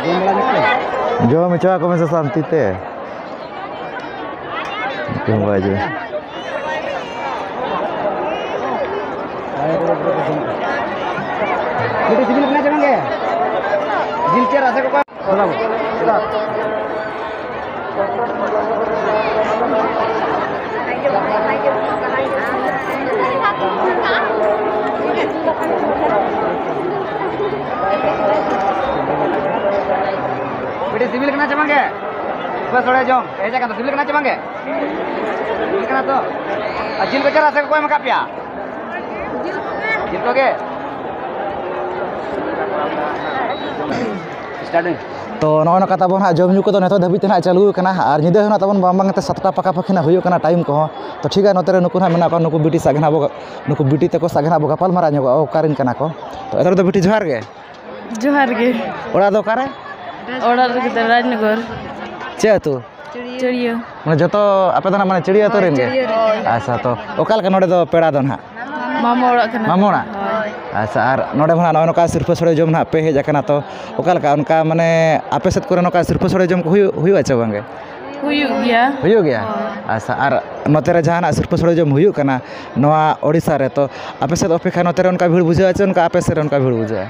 ᱡᱚᱢ ᱵᱟᱲᱟ ᱧᱚᱜ ᱯᱮ᱾ ᱡᱚᱢ ᱦᱚᱪᱚ ᱟᱠᱚ ᱢᱮᱥᱮ ᱥᱟᱱᱛᱤ ᱛᱮ᱾ ᱡᱚᱢ ᱵᱟᱲᱟ ᱦᱚᱪᱚ᱾ ᱵᱤᱴᱤ ᱥᱤᱵᱤᱞ ᱠᱟᱱᱟ ᱪᱮ ᱵᱟᱝ ᱜᱮ? ᱡᱤᱞ ᱪᱮ ᱨᱟᱥᱮ ᱠᱚ ᱠᱚ? ᱵᱤᱴᱤ ᱥᱤᱵᱤᱞ ᱠᱟᱱᱟ ᱪᱮ ᱵᱟᱝ ᱜᱮ? ᱥᱩᱠᱟᱹ ᱥᱚᱲᱮ ᱡᱚᱢ ᱦᱮᱡ ᱟᱠᱟᱱ ᱫᱚ ᱥᱤᱵᱤᱞ ᱠᱟᱱᱟ ᱪᱮ ᱵᱟᱝ ᱜᱮ? ᱥᱤᱵᱤᱞ ᱠᱟᱱᱟ ᱛᱚ᱾ ᱟᱨ ᱡᱤᱞ ᱠᱚ ᱪᱮ ᱨᱟᱥᱮ ᱠᱚ ᱠᱚ ᱮᱢ ᱟᱠᱟᱫ ᱯᱮᱭᱟ? ᱡᱤᱞ ᱠᱚᱜᱮ? ᱛᱚ ᱱᱚᱜᱼᱚ ᱱᱚᱝᱠᱟ ᱛᱟᱵᱚᱱ ᱦᱟᱸᱜ ᱡᱚᱢ ᱧᱩ ᱠᱚᱫᱚ ᱱᱤᱛᱚᱜ ᱫᱷᱟᱹᱵᱤᱡ ᱛᱮ ᱦᱟᱸᱜ ᱪᱟᱹᱞᱩ ᱟᱠᱟᱱᱟ, ᱟᱨ ᱧᱤᱫᱟᱹ ᱦᱚᱸ ᱱᱟᱜ ᱛᱟᱵᱚᱱ ᱵᱟᱝ ᱵᱟᱝ ᱛᱮ ᱥᱟᱛᱴᱟ ᱯᱟᱠᱟ ᱯᱟᱠᱤ ᱱᱟᱜ ᱦᱩᱭᱩᱜ ᱠᱟᱱᱟ ᱴᱟᱭᱤᱢ ᱠᱚᱦᱚᱸ᱾ ᱛᱚ ᱴᱷᱤᱠ ᱜᱮᱭᱟ, ᱱᱚᱛᱮ ᱨᱮ ᱱᱩᱠᱩ ᱱᱟᱜ ᱢᱮᱱᱟᱜ ᱠᱚᱣᱟ, ᱱᱩᱠᱩ ᱵᱤᱴᱤ ᱥᱟᱜ ᱜᱮ ᱱᱟᱜ ᱵᱚ, ᱱᱩᱠᱩ ᱵᱤᱴᱤ ᱛᱟᱠᱚ ᱥᱟᱜ ᱜᱮ ᱱᱟᱜ ᱵᱚ ᱜᱟᱯᱟᱞ ᱢᱟᱨᱟᱣ ᱧᱚᱜᱚᱜᱼᱟ ᱚᱠᱟ ᱨᱮᱱ ᱠᱟᱱᱟ ᱠᱚ᱾ ᱛᱚ ᱮᱛᱚ ᱫᱚ ᱵᱤᱴᱤ ᱡᱚᱦᱟᱨ ᱜᱮ᱾ ᱡᱚᱦᱟᱨ ᱜᱮ᱾ ᱚᱲᱟᱜ ᱫᱚ ᱚᱠᱟᱨᱮ? ᱚᱲᱟᱜ ᱨᱮᱜᱮ ᱛᱚ, ᱨᱟᱡᱽᱱᱚᱜᱚᱨ᱾ ᱪᱮᱫ ᱟᱹᱛᱩ? ᱪᱟᱹᱲᱭᱟᱹ᱾ ᱢᱟᱱᱮ ᱡᱚᱛᱚ ᱟᱯᱮ ᱫᱚ ᱱᱟᱜ ᱢᱟᱱᱮ ᱪᱟᱹᱲᱭᱟᱹ ᱟᱹᱛᱩ ᱨᱮᱱ ᱜᱮ? ᱦᱳᱭ, ᱪᱟᱹᱲᱭᱟᱹ ᱨᱮᱱ᱾ ᱟᱪᱪᱷᱟ, ᱛᱚ ᱚᱠᱟ ᱞᱮᱠᱟ ᱱᱚᱰᱮ ᱫᱚ ᱯᱮᱲᱟ ᱫᱚ ᱱᱟᱜ? ᱢᱟᱢᱚ ᱚᱲᱟᱜ ᱠᱟᱱᱟ᱾ ᱢᱟᱢᱚ ᱚᱲᱟᱜ? ᱦᱳᱭ᱾ ᱟᱪᱪᱷᱟ, ᱟᱨ ᱱᱚᱰᱮ ᱢᱟ ᱱᱟᱜ ᱱᱚᱜᱼᱚ ᱱᱚᱝᱠᱟ ᱥᱤᱨᱯᱟᱹ ᱥᱳᱲᱮ ᱡᱚᱢ ᱱᱟᱜ ᱯᱮ ᱦᱮᱡ ᱟᱠᱟᱱᱟ, ᱛᱚ ᱚᱠᱟ ᱞᱮᱠᱟ ᱚᱱᱠᱟ ᱢᱟᱱᱮ ᱟᱯᱮ ᱥᱮᱫ ᱠᱚᱨᱮ ᱱᱚᱝᱠᱟ ᱥᱤᱨᱯᱟᱹ ᱥᱳᱲᱮ ᱡᱚᱢ ᱠᱚ ᱦᱩᱭᱩᱜ, ᱦᱩᱭᱩᱜᱼᱟ ᱪᱮ ᱵᱟᱝ ᱜᱮ? ᱦᱩᱭᱩᱜ ᱜᱮᱭᱟ᱾ ᱦᱩᱭᱩᱜ ᱜᱮᱭᱟ? ᱦᱳᱭ᱾ ᱟᱪᱪᱷᱟ, ᱟᱨ ᱱᱚᱛᱮ ᱨᱮ ᱡᱟᱦᱟᱱᱟᱜ ᱥᱤᱨᱯᱟᱹ ᱥᱳᱲᱮ ᱡᱚᱢ ᱦᱩᱭᱩᱜ ᱠᱟᱱᱟ ᱱᱚᱣᱟ ᱳᱰᱤᱥᱟ ᱨᱮ, ᱛᱚ ᱟᱯᱮ ᱥᱮᱫ ᱚᱯᱮᱠᱷᱟ ᱱᱚᱛᱮ ᱨᱮ ᱚᱱᱠᱟ ᱵᱷᱤᱲ ᱵᱩᱡᱷᱟᱹᱜᱼᱟ ᱪᱮ ᱚᱱᱠᱟ ᱟᱯᱮ ᱥᱮᱫ ᱨᱮ ᱚᱱᱠᱟ ᱵᱷᱤᱲ ᱵᱩᱡᱷᱟᱹᱜᱼᱟ?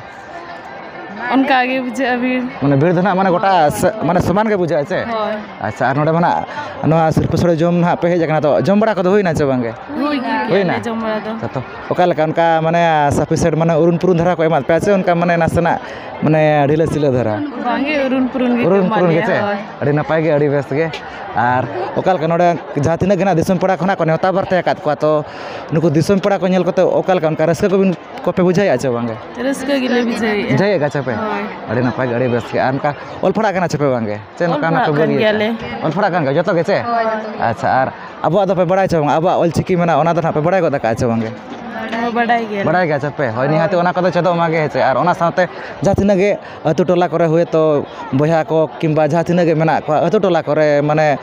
ᱚᱱᱠᱟ ᱜᱮ ᱵᱩᱡᱷᱟᱹᱜᱼᱟ ᱵᱷᱤᱲ᱾ ᱢᱟᱱᱮ ᱵᱷᱤᱲ ᱫᱚ ᱱᱟᱜ ᱢᱟᱱᱮ ᱜᱚᱴᱟ ᱥᱮ-, ᱢᱟᱱᱮ ᱥᱚᱢᱟᱱ ᱜᱮ ᱵᱩᱡᱷᱟᱹᱜᱼᱟ ᱪᱮ? ᱦᱳᱭ᱾ ᱟᱪᱪᱷᱟ, ᱟᱨ ᱱᱚᱰᱮ ᱢᱟ ᱱᱟᱜ ᱱᱚᱣᱟ ᱥᱤᱨᱯᱟᱹ ᱥᱳᱲᱮ ᱡᱚᱢ ᱱᱟᱜ ᱯᱮ ᱦᱮᱡ ᱟᱠᱟᱱᱟ, ᱛᱚ ᱡᱚᱢ ᱵᱟᱲᱟ ᱠᱚᱫᱚ ᱦᱩᱭᱱᱟ ᱪᱮ ᱵᱟᱝ ᱜᱮ? ᱦᱩᱭ ᱜᱮ ᱦᱩᱭᱱᱟ? ᱡᱚᱢ ᱵᱟᱲᱟ ᱫᱚ᱾ ᱟᱪᱪᱷᱟ, ᱛᱚ ᱚᱠᱟ ᱞᱮᱠᱟ ᱚᱱᱠᱟ ᱢᱟᱱᱮ sufficient ᱢᱟᱱᱮ ᱩᱨᱩᱱ ᱯᱩᱨᱩᱱ ᱫᱷᱟᱨᱟ ᱠᱚ ᱮᱢᱟᱫ ᱯᱮᱭᱟ ᱪᱮ ᱚᱱᱠᱟ ᱢᱟᱱᱮ ᱱᱟᱥᱮᱱᱟᱜ ᱢᱟᱱᱮ ᱰᱷᱤᱞᱟᱹ ᱥᱤᱞᱟᱹ ᱫᱷᱟᱨᱟ? ᱵᱟᱝ ᱜᱮ, ᱩᱨᱩᱱ ᱯᱩᱨᱩᱱ ᱜᱮ ᱠᱚ ᱩᱨᱩᱱ ᱮᱢᱟᱫ ᱯᱩᱨᱩᱱ ᱜᱮ ᱞᱮᱭᱟ, ᱪᱮ? ᱦᱳᱭ᱾ ᱟᱹᱰᱤ ᱱᱟᱯᱟᱭ ᱜᱮ, ᱟᱹᱰᱤ ᱵᱮᱥ ᱜᱮ᱾ ᱟᱨ ᱚᱠᱟ ᱞᱮᱠᱟ ᱱᱚᱰᱮ ᱡᱟᱦᱟᱸ ᱛᱤᱱᱟᱹᱜ ᱜᱮ ᱱᱟᱜ ᱫᱤᱥᱚᱢ ᱯᱮᱲᱟ ᱠᱷᱚᱱᱟᱜ ᱠᱚ ᱱᱮᱣᱛᱟ ᱵᱟᱨᱛᱮ ᱟᱠᱟᱫ ᱠᱚᱣᱟ, ᱛᱚ ᱱᱩᱠᱩ ᱫᱤᱥᱚᱢ ᱯᱮᱲᱟ ᱠᱚ ᱧᱮᱞ ᱠᱟᱛᱮ ᱚᱠᱟ ᱞᱮᱠᱟ ᱚᱱᱠᱟ ᱨᱟᱹᱥᱠᱟᱹ ᱠᱚᱵᱤᱱ ᱠᱚᱯᱮ ᱵᱩᱡᱷᱟᱹᱣᱮᱫᱼᱟ ᱪᱮ ᱵᱟᱝᱜᱮ? ᱨᱟᱹᱥᱠᱟᱹ ᱜᱮᱞᱮ ᱵᱩᱡᱷᱟᱹᱣᱮᱫᱼᱟ᱾ ᱵᱩᱡᱷᱟᱹᱣᱮᱫ ᱜᱮᱭᱟ ᱪᱮ ᱯᱮ? ᱦᱳᱭ᱾ ᱟᱹᱰᱤ ᱱᱟᱯᱟᱭ ᱜᱮ, ᱟᱹᱰᱤ ᱵᱮᱥ ᱜᱮ᱾ ᱟᱨ ᱚᱱᱠᱟ ᱚᱞ ᱯᱟᱲᱦᱟᱜ ᱠᱟᱱᱟ ᱪᱮ ᱯᱮ ᱵᱟᱝᱜᱮ? ᱪᱮ ᱚᱞ ᱱᱚᱝᱠᱟ ᱱᱟᱜ ᱯᱟᱲᱦᱟᱜ ᱯᱮ ᱠᱟᱱ ᱵᱟᱹᱜᱤ ᱜᱮᱭᱟᱞᱮ᱾ ᱟᱠᱟᱫᱼᱟ? ᱚᱞ ᱯᱟᱲᱦᱟᱜ ᱠᱟᱱ ᱜᱮᱭᱟ ᱡᱚᱛᱚ ᱜᱮ ᱪᱮ? ᱦᱳᱭ, ᱡᱚᱛᱚ ᱜᱮ᱾ ᱟᱪᱪᱷᱟ, ᱟᱨ ᱟᱵᱚᱣᱟᱜ ᱫᱚ ᱯᱮ ᱵᱟᱲᱟᱭ ᱪᱮ ᱵᱟᱝ? ᱟᱵᱚᱣᱟᱜ ᱚᱞ ᱪᱤᱠᱤ ᱢᱮᱱᱟᱜᱼᱟ, ᱚᱱᱟ ᱫᱚ ᱱᱟᱜ ᱯᱮ ᱵᱟᱲᱟᱭ ᱜᱚᱫ ᱟᱠᱟᱫᱼᱟ ᱪᱮ ᱵᱟᱝᱜᱮ? ᱦᱳᱭ, ᱵᱟᱰᱟᱭ ᱜᱮᱭᱟᱞᱮ᱾ ᱵᱟᱲᱟᱭ ᱜᱮᱭᱟ ᱪᱮ ᱯᱮ? ᱦᱳᱭ, ᱱᱤᱦᱟᱹᱛ ᱚᱱᱟ ᱠᱚᱫᱚ ᱪᱮᱫᱚᱜ ᱢᱟ ᱜᱮ, ᱦᱮᱸ ᱪᱮ? ᱟᱨ ᱚᱱᱟ ᱥᱟᱶᱛᱮ ᱡᱟᱦᱟᱸ ᱛᱤᱱᱟᱹᱜ ᱜᱮ ᱟᱹᱛᱩ ᱴᱚᱞᱟ ᱠᱚᱨᱮ ᱦᱚᱭᱛᱳ ᱵᱚᱭᱦᱟ ᱠᱚ ᱠᱤᱝᱵᱟ ᱡᱟᱦᱟᱸ ᱛᱤᱱᱟᱹᱜ ᱜᱮ ᱢᱮᱱᱟᱜ ᱠᱚᱣᱟ ᱟᱹᱛᱩ ᱴᱚᱞᱟ ᱠᱚᱨᱮ, ᱢᱟᱱᱮ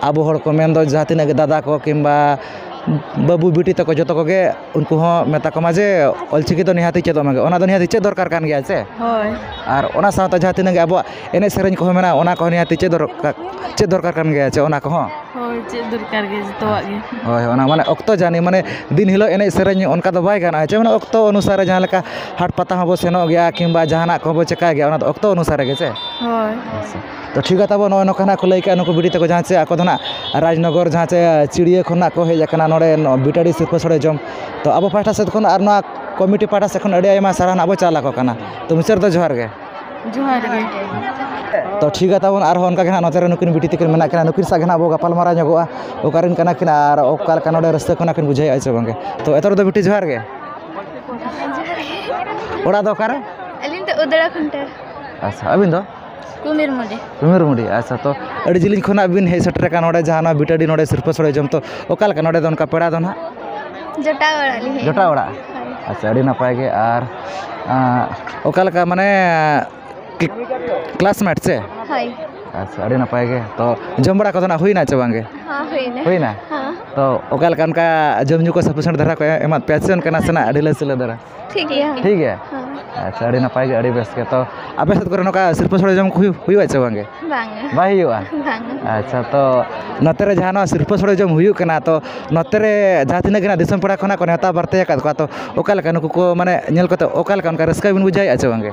ᱟᱵᱚ ᱦᱚᱲ ᱠᱚ ᱢᱮᱱᱫᱚ ᱡᱟᱦᱟᱸ ᱛᱤᱱᱟᱹᱜ ᱜᱮ ᱫᱟᱫᱟ ᱠᱚ ᱠᱤᱝᱵᱟ ᱵᱟᱹᱵᱩ ᱵᱤᱴᱤ ᱛᱟᱠᱚ ᱡᱚᱛᱚ ᱠᱚᱜᱮ ᱩᱱᱠᱩ ᱦᱚᱸ ᱢᱮᱛᱟ ᱠᱚᱢᱟ ᱡᱮ ᱚᱞᱪᱤᱠᱤ ᱫᱚ ᱱᱤᱦᱟᱹᱛᱤ ᱪᱮᱫᱚᱜ ᱢᱟᱜᱮ, ᱚᱱᱟ ᱫᱚ ᱱᱤᱦᱟᱹᱛᱤ ᱪᱮᱫ ᱫᱚᱨᱠᱟᱨ ᱠᱟᱱ ᱜᱮᱭᱟ ᱥᱮ᱾ ᱦᱳᱭ᱾ ᱟᱨ ᱚᱱᱟ ᱥᱟᱶᱛᱮ ᱡᱟᱦᱟᱸ ᱛᱤᱱᱟᱹᱜ ᱜᱮ ᱟᱵᱚᱣᱟᱜ ᱮᱱᱮᱡ ᱥᱮᱨᱮᱧ ᱠᱚᱦᱚᱸ ᱢᱮᱱᱟᱜᱼᱟ, ᱚᱱᱟ ᱠᱚᱦᱚᱸ ᱱᱤᱦᱟᱹᱛᱤ ᱪᱮᱫ ᱫᱚᱨᱠᱟᱨ ᱪᱮᱫ ᱫᱚᱨᱠᱟᱨ ᱠᱟᱱ ᱜᱮᱭᱟ ᱪᱮ ᱚᱱᱟ ᱠᱚᱦᱚᱸ᱾ ᱦᱳᱭ, ᱪᱮᱫ ᱫᱚᱨᱠᱟᱨ ᱜᱮ ᱡᱚᱛᱚᱣᱟᱜ ᱜᱮ᱾ ᱦᱳᱭ, ᱚᱱᱟ ᱢᱟᱱᱮ ᱚᱠᱛᱚ ᱡᱟᱹᱱᱤ ᱢᱟᱱᱮ ᱫᱤᱱ ᱦᱤᱞᱳᱜ ᱮᱱᱮᱡ ᱥᱮᱨᱮᱧ ᱚᱱᱠᱟ ᱫᱚ ᱵᱟᱭ ᱜᱟᱱᱚᱜᱼᱟ ᱪᱮ, ᱢᱟᱱᱮ ᱚᱠᱛᱚ ᱚᱱᱩᱥᱟᱨᱮ ᱡᱟᱦᱟᱸ ᱞᱮᱠᱟ ᱦᱟᱴ ᱯᱟᱛᱟ ᱦᱚᱸᱵᱚ ᱥᱮᱱᱚᱜ ᱜᱮᱭᱟ ᱠᱤᱝᱵᱟ ᱡᱟᱦᱟᱱᱟᱜ ᱠᱚᱦᱚᱸ ᱵᱚ ᱪᱮᱠᱟᱭ ᱜᱮᱭᱟ, ᱚᱱᱟ ᱫᱚ ᱚᱠᱛᱚ ᱚᱱᱩᱥᱟᱨᱮ ᱜᱮ ᱥᱮ᱾ ᱦᱳᱭ᱾ ᱛᱚ ᱴᱷᱤᱠ ᱜᱮᱭᱟ ᱛᱟᱵᱚ, ᱱᱚᱜᱼᱚᱭ ᱱᱚᱝᱠᱟ ᱱᱟᱜ ᱠᱚ ᱞᱟᱹᱭ ᱠᱮᱜᱼᱟ ᱱᱩᱠᱩ ᱵᱤᱴᱤ ᱛᱟᱠᱚ ᱡᱟᱦᱟᱸ ᱪᱮ ᱟᱠᱚ ᱫᱚ ᱱᱟᱜ ᱨᱟᱡᱽᱱᱚᱜᱚᱨ ᱡᱟᱦᱟᱸ ᱪᱮ ᱪᱤᱲᱤᱭᱟᱹ ᱠᱷᱚᱱ ᱱᱟᱜ ᱠᱚ ᱦᱮᱡ ᱟᱠᱟᱱᱟ ᱱᱚᱰᱮ ᱱᱚ-, ᱵᱤᱴᱟᱹᱲᱤ ᱥᱤᱨᱯᱟᱹ ᱥᱚᱲᱮ ᱡᱚᱢ᱾ ᱛᱚ ᱟᱵᱚ ᱯᱟᱦᱴᱟ ᱥᱮᱫ ᱠᱷᱚᱱ ᱟᱨ ᱱᱚᱣᱟ ᱠᱚᱢᱤᱴᱤ ᱯᱟᱦᱴᱟ ᱥᱮᱫ ᱠᱷᱚᱱ ᱟᱹᱰᱤ ᱟᱭᱢᱟ ᱥᱟᱨᱦᱟᱣ ᱱᱟᱜ ᱵᱚ ᱪᱟᱞ ᱟᱠᱚ ᱠᱟᱱᱟ᱾ ᱛᱚ ᱢᱩᱪᱟᱹᱫ ᱨᱮᱫᱚ ᱡᱚᱦᱟᱨ ᱜᱮ᱾ ᱡᱚᱦᱟᱨ ᱜᱮ᱾ ᱛᱚ ᱴᱷᱤᱠ ᱜᱮᱭᱟ ᱛᱟᱵᱚᱱ, ᱟᱨᱦᱚᱸ ᱚᱱᱠᱟ ᱜᱮ ᱱᱟᱜ ᱱᱚᱛᱮ ᱨᱮ ᱱᱩᱠᱤᱱ ᱵᱤᱴᱤ ᱛᱟᱹᱠᱤᱱ ᱢᱮᱱᱟᱜ ᱠᱤᱱᱟ, ᱱᱩᱠᱤᱱ ᱥᱟᱶ ᱜᱮ ᱱᱟᱜ ᱵᱚ ᱜᱟᱯᱟᱞ ᱢᱟᱨᱟᱣ ᱧᱚᱜᱚᱜᱼᱟ, ᱚᱠᱟ ᱨᱮᱱ ᱠᱟᱱᱟ ᱠᱤᱱ ᱟᱨ ᱚᱠᱟ ᱞᱮᱠᱟ ᱱᱚᱰᱮ ᱨᱟᱹᱥᱠᱟᱹ ᱠᱷᱚᱱᱟᱜ ᱠᱤᱱ ᱵᱩᱡᱷᱟᱹᱣᱮᱫᱼᱟ ᱥᱮ ᱵᱟᱝᱜᱮ᱾ ᱛᱚ ᱮᱛᱚᱦᱚᱵ ᱫᱚ ᱵᱤᱴᱤ ᱡᱚᱦᱟᱨ ᱜᱮ᱾ ᱚᱲᱟᱜ ᱫᱚ ᱚᱠᱟᱨᱮ? ᱟᱹᱞᱤᱧ ᱫᱚ ᱩᱫᱽᱲᱟ ᱠᱷᱩᱱᱴᱟᱹ᱾ ᱟᱪᱪᱷᱟ, ᱟᱹᱵᱤᱱ ᱫᱚ? ᱠᱩᱢᱤᱨ ᱢᱩᱰᱤ᱾ ᱠᱩᱢᱤᱨ ᱢᱩᱰᱤ᱾ ᱟᱪᱪᱷᱟ, ᱛᱚ ᱟᱹᱰᱤ ᱡᱤᱞᱤᱧ ᱠᱷᱚᱱᱟᱜ ᱵᱤᱱ ᱦᱮᱡ ᱥᱮᱴᱮᱨ ᱟᱠᱟᱱ ᱱᱚᱰᱮ ᱡᱟᱦᱟᱸ ᱱᱚᱣᱟ ᱵᱤᱴᱟᱹᱰᱤ ᱱᱚᱰᱮ ᱥᱤᱨᱯᱟᱹ ᱥᱚᱲᱮ ᱡᱚᱢ, ᱛᱚ ᱚᱠᱟ ᱞᱮᱠᱟ ᱱᱚᱰᱮ ᱫᱚ ᱚᱱᱠᱟ ᱯᱮᱲᱟ ᱫᱚ ᱱᱟᱦᱟᱜ? ᱡᱚᱴᱟᱣ ᱚᱲᱟᱜ ᱞᱤᱧ ᱦᱮᱡ ᱡᱚᱴᱟᱣ ᱚᱲᱟᱜ? ᱟᱪᱪᱷᱟ, ᱟᱹᱰᱤ ᱱᱟᱯᱟᱭ ᱜᱮ᱾ ᱟᱨ ᱟᱸ, ᱚᱠᱟ ᱞᱮᱠᱟ ᱢᱟᱱᱮ ᱠᱞᱟᱥᱢᱮᱴ ᱥᱮ? ᱦᱳᱭ᱾ ᱟᱪᱪᱷᱟ, ᱟᱹᱰᱤ ᱱᱟᱯᱟᱭ ᱜᱮ᱾ ᱛᱚ ᱡᱚᱢ ᱵᱟᱲᱟ ᱠᱚᱫᱚ ᱱᱟᱜ ᱦᱩᱭᱱᱟ ᱪᱮ ᱵᱟᱝᱜᱮ? ᱦᱚᱸ, ᱦᱩᱭᱱᱟ᱾ ᱦᱩᱭᱱᱟ? ᱦᱚᱸ᱾ ᱛᱚ ᱚᱠᱟ ᱞᱮᱠᱟ ᱚᱱᱠᱟ ᱡᱚᱢ ᱧᱩ ᱠᱚ ᱥᱟᱯᱷᱤᱥᱤᱭᱮᱱᱴ ᱫᱷᱟᱨᱟ ᱠᱚ ᱮᱢᱟᱫ ᱯᱮᱭᱟ ᱥᱮ ᱚᱱᱠᱟ ᱱᱟᱥᱮᱱᱟᱜ ᱰᱷᱤᱞᱟᱹ ᱥᱤᱞᱟᱹ ᱫᱷᱟᱨᱟ? ᱴᱷᱤᱠ ᱜᱮᱭᱟ᱾ ᱴᱷᱤᱠ ᱜᱮᱭᱟ? ᱦᱚᱸ᱾ ᱟᱪᱪᱷᱟ, ᱟᱹᱰᱤ ᱱᱟᱯᱟᱭ ᱜᱮ, ᱟᱹᱰᱤ ᱵᱮᱥ ᱜᱮ᱾ ᱛᱚ ᱟᱯᱮ ᱥᱮᱫ ᱠᱚᱨᱮ ᱱᱚᱝᱠᱟ ᱥᱤᱨᱯᱟᱹ ᱥᱚᱲᱮ ᱡᱚᱢ ᱠᱚ ᱦᱩᱭᱩᱜ ᱦᱩᱭᱩᱜᱼᱟ ᱪᱮ ᱵᱟᱝᱜᱮ? ᱵᱟᱝᱟ᱾ ᱵᱟᱭ ᱦᱩᱭᱩᱜᱼᱟ? ᱵᱟᱝᱟ᱾ ᱟᱪᱪᱷᱟ, ᱛᱚ ᱱᱚᱛᱮ ᱨᱮ ᱡᱟᱦᱟᱸ ᱱᱚᱣᱟ ᱥᱤᱨᱯᱟᱹ ᱥᱚᱲᱮ ᱡᱚᱢ ᱦᱩᱭᱩᱜ ᱠᱟᱱᱟ, ᱛᱚ ᱱᱚᱛᱮ ᱨᱮ ᱡᱟᱦᱟᱸ ᱛᱤᱱᱟᱹᱜ ᱜᱮ ᱱᱟᱜ ᱫᱤᱥᱚᱢ ᱯᱮᱲᱟ ᱠᱷᱚᱱᱟᱜ ᱠᱚ ᱱᱮᱣᱛᱟ ᱵᱟᱨᱛᱮ ᱟᱠᱟᱫ ᱠᱚᱣᱟ, ᱛᱚ ᱚᱠᱟ ᱞᱮᱠᱟ ᱱᱩᱠᱩ ᱠᱚ ᱢᱟᱱᱮ ᱧᱮᱞ ᱠᱟᱛᱮ ᱚᱠᱟ ᱞᱮᱠᱟ ᱚᱱᱠᱟ ᱨᱟᱹᱥᱠᱟᱹ ᱵᱤᱱ ᱵᱩᱡᱷᱟᱹᱣᱮᱫᱼᱟ ᱪᱮ ᱵᱟᱝᱜᱮ?